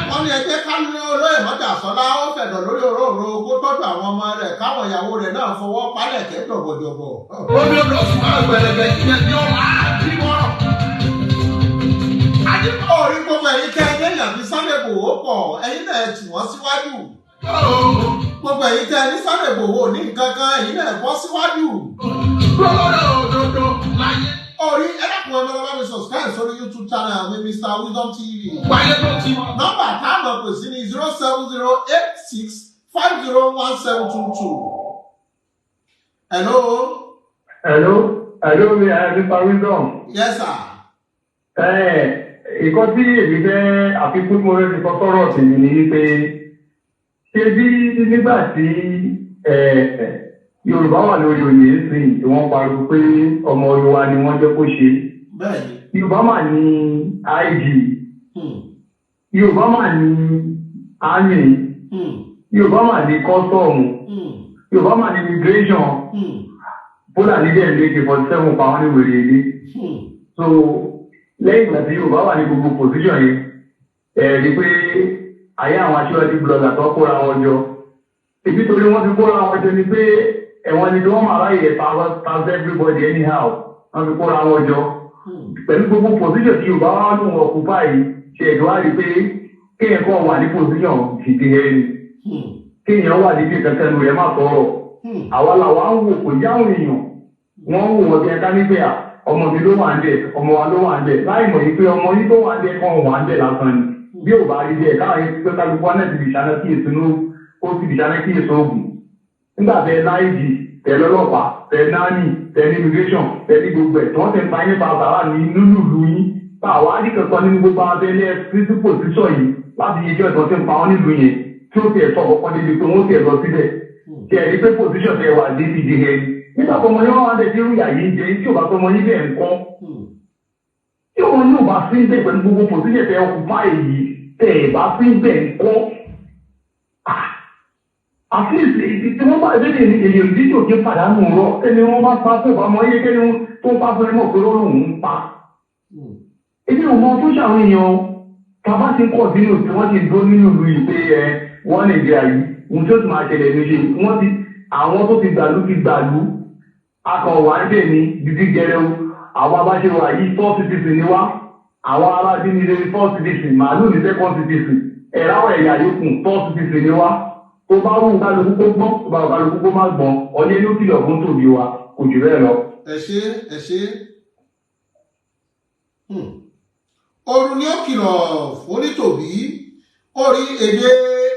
Wọ́n ní ẹgbẹ́ kánú olóyè mọ́jà sọ́lá ó fẹ̀dọ̀ lórí òróǹro kó tọ́jú àwọn ọmọ rẹ̀ káwọn ìyàwó rẹ̀ náà fọwọ́ pálẹ̀kẹ́ dọ̀bọ̀dọ̀bọ̀. Omi olóṣù máa gbẹ̀rẹ̀gbẹ̀ yẹn ní ọ̀la àti wọ́rọ̀. Orí gbogbo ẹ̀yin tẹ́ ẹ léèyàn ní Sunday Igboho pọ̀ ẹ̀yin náà tì wọ́n síwájú. Gbogbo ẹ̀yin tẹ́ ẹ ní Sunday Igboho ní nǹkan kan ẹ̀yin náà bọ́ síwájú. Lọ́lọ́rọ̀ òdodo láyé. Orí ẹlẹ́kùn ọmọ ọlọ́mọ mi subscribe sórí YouTube channel mi Mr Wisdom TV. Wáyé tó ti mọ̀. Nọ́mbà táwọn pè sí ní 07086501722. Hello. Hello, hello, Mr Wisdom. Yes sir. Ìkọ́ tí èmi fẹ́ àfikún tí mo fẹ́ fi kọ́ sọ́rọ̀ tèmi ni wípé Ṣé bí nígbà tí Yorùbá wà lórí oyè sí tí wọ́n pariwo pé ọmọ Yorùbá ni wọ́n jẹ́ kó ṣe. Bẹ́ẹ̀ni. Yorùbá mà ní IG. Yorùbá mà ní army. Yorùbá mà ní kọ́sọ̀mù. Yorùbá mà ní immigration. Fúlàní dẹ̀ lé AK-47 pa wọ́n ní wèrè ilé. So lẹ́yìn ìgbà tí Yorùbá wà ní gbogbo position yẹn, ẹ rí pé ayé àwọn aṣíwájú blogger tó kóra wọn jọ. Ibi torí wọ́n fi kóra wọn jọ ni pé ẹ̀wọ̀n ni kí wọ́n máa ráyè pass everybody anyhow. Wọ́n fi kóra wọn jọ. Pẹ̀lú gbogbo position tí Yorùbá wà lóun occupy yìí, ṣe ẹ̀dùn á rí pé kéèyàn kàn wà ní position fìdí ẹni. Kéèyàn wà níbi kankan nu rẹ̀ má sọ̀rọ̀. Àwa làwa ń wò kò yáwọn èèyàn. Wọ́n ń wò wọ́n bí ẹ̀ka nígbè à ọmọ mi ló wà ń bẹ̀, ọmọ wa ló wà ń bẹ̀, láì mọ̀ yìí pé ọmọ yìí tó wà ń bẹ̀ kàn wà ń bẹ̀ lásán ni. Bí ò bá rí bẹ́ẹ̀ káwọn yìí pé kálukú wa náà ti bìṣáná kí èso ní ó ti bìṣáná kí èso ògùn. Nígbà tẹ láìjì, tẹ lọ́lọ́pàá, tẹ náàní, tẹ ní immigration, tẹ ní gbogbo ẹ̀ tí wọ́n ti ń pa yín pa sàrà ní nínú ìlú yín. Tá àwa rí kankan nínú gbogbo abẹ́lé sísí pòsíṣọ̀ yìí láti yẹjọ́ ìtàn tí ń pa wọ́n nílùú yẹn tí ó tiẹ̀ sọ kọ̀ọ̀kan débi pé wọ́n tiẹ̀ lọ síbẹ̀. Tí ẹ̀ rí pé pòsíṣọ̀ tẹ wà dé ti di ẹni. Nígbà tó ọmọ yẹn wá dé tí irú ìyà yìí ń jẹ tí ò bá tọmọ yín bẹ́ẹ̀ ń kọ́. Tí ọmọ yóò bá sí bẹ́ẹ̀ pẹ̀lú gbogbo pòsíṣẹ̀ tẹ ọkùnfà èyí tẹ ẹ̀ bá sí bẹ́ẹ̀ ń kọ́. At least tí wọ́n bá ẹgbẹ́ èyí ìdíje òkè pàdánù rọ ẹni wọ́n bá pa fún ìbámu ayé kẹ́ni tó ń pa fún ẹmọ pé lọ́rùn ń pa. Èmi ò mọ tó ṣàwọn èèyàn tàbá ti ń kọ̀ sínú tí wọ́n ti dúró nínú ìlú yìí pé ẹ wọ́n lè jẹ àyè ohun tí ó ti máa ṣẹlẹ̀ ní ṣe wọ́n ti àwọn tó ti gbàlú ti gbàlú akọ̀wà ń bẹ̀ ní dídí gẹrẹu àwọn abáṣe wà yìí four citizen ni wá àwọn ará bí ní four citizen màálù ní second citizen ẹ̀ráwọ̀ ẹ̀yà yòókù four citizen ni wá. Tó bá wù kálukú kó gbọ́n, tó bá wù kálukú kó má gbọ́n, ọyẹ́ ló kìlọ̀ fún tòbí wa, kò jù bẹ́ẹ̀ lọ. Ẹ ṣé, ẹ ṣé. Oru ni ó kìlọ̀ fún nítòbí. Orí èdè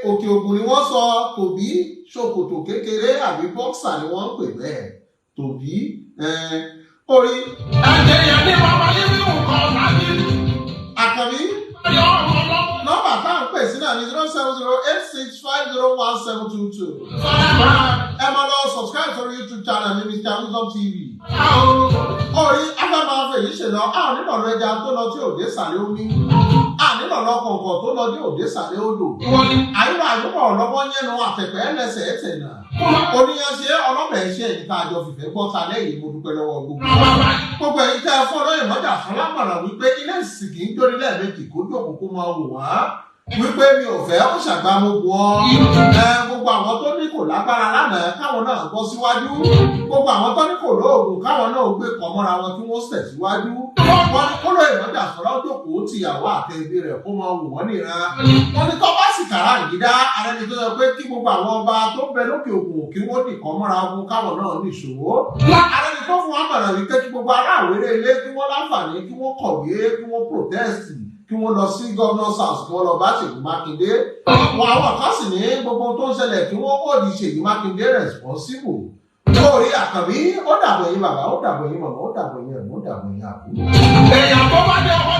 Òkè Ògùn ni wọ́n sọ tòbí, ṣòkòtò kékeré àbí bọ́ksà ni wọ́n ń pè bẹ́ẹ̀. Tòbí orí. Ẹ̀jẹ̀ yẹn ní bàbá yín ní nǹkan láyé. Àkànbí. Nọ́mbà tá à ń pè sí náà ní 07086501722. Ẹ máa lọ subscribe sórí YouTube channel ní Mr Wisdom TV. Orí afẹ́máfẹ́ yìí ṣe lọ, a ò nílò lọ ẹja tó lọ tí òde sàlẹ̀ omi. A nílò lọ kọ̀ọ̀kan tó lọ dé òde sàlẹ̀ odò. Àyíwá àyíwá ọ̀lọ́wọ́ yẹnu àtẹ̀pẹ́ ẹlẹ́sẹ̀ ẹ̀tẹ̀ náà. Oníyanṣe ọlọ́bẹ̀ ṣe ẹ̀yìn tá a jọ fìfẹ́ gbọ́ ta lẹ́yìn mo dúpẹ́ lọ́wọ́ gbogbo. Gbogbo ẹ̀yin tẹ́ ẹ fún ọlọ́yìn mọ́jà fún lámọ̀ràn wípé ilé ìsìn kì í jóni lẹ́ẹ̀mejì kó jókòó kó máa wò wá. Wípé mi ò fẹ́ ó ṣàgbà mo bù ọ́. Gbogbo àwọn tó ní kò lágbára lánàá káwọn náà bọ́ síwájú. Gbogbo àwọn tó ní kò lóògùn káwọn náà gbé kọ́ mọ́ra wọn kí wọ́n sẹ̀ síwájú. Wọ́n ní kó lóye mọ́jà sọ̀rọ̀ jókòó tìyàwó àtẹ̀bí rẹ̀ kó máa wò wọ́n níran. Wọ́n ní tọ́ bá sì kàrà ìdá ara ẹni tó sọ pé kí gbogbo àwọn ọba tó ń bẹ lókè òkun kí wọ́n nìkan mọ́ra ogun káwọn náà nìṣòwò. Ara ẹni tó fún wa mọ̀ràn wípé kí gbogbo ará àwérè ilé kí wọ́n láǹfààní kí wọ́n kọ̀wé kí wọ́n protest kí wọ́n lọ sí governor's house kí wọ́n lọ bá Ṣèyí Mákindé. Wọn àwọn kan sì ní gbogbo tó ń ṣẹlẹ̀ kí wọ́n hold Ṣèyí Mákindé responsible. Lórí Àkànbí, ó dàbọ̀ yín bàbá, ó dàbọ̀ yín màmá, ó dàbọ̀ yín ẹ̀gbọ́n, ó dàbọ̀ yín àbúrò. Èèyàn tó bá dé ọmọ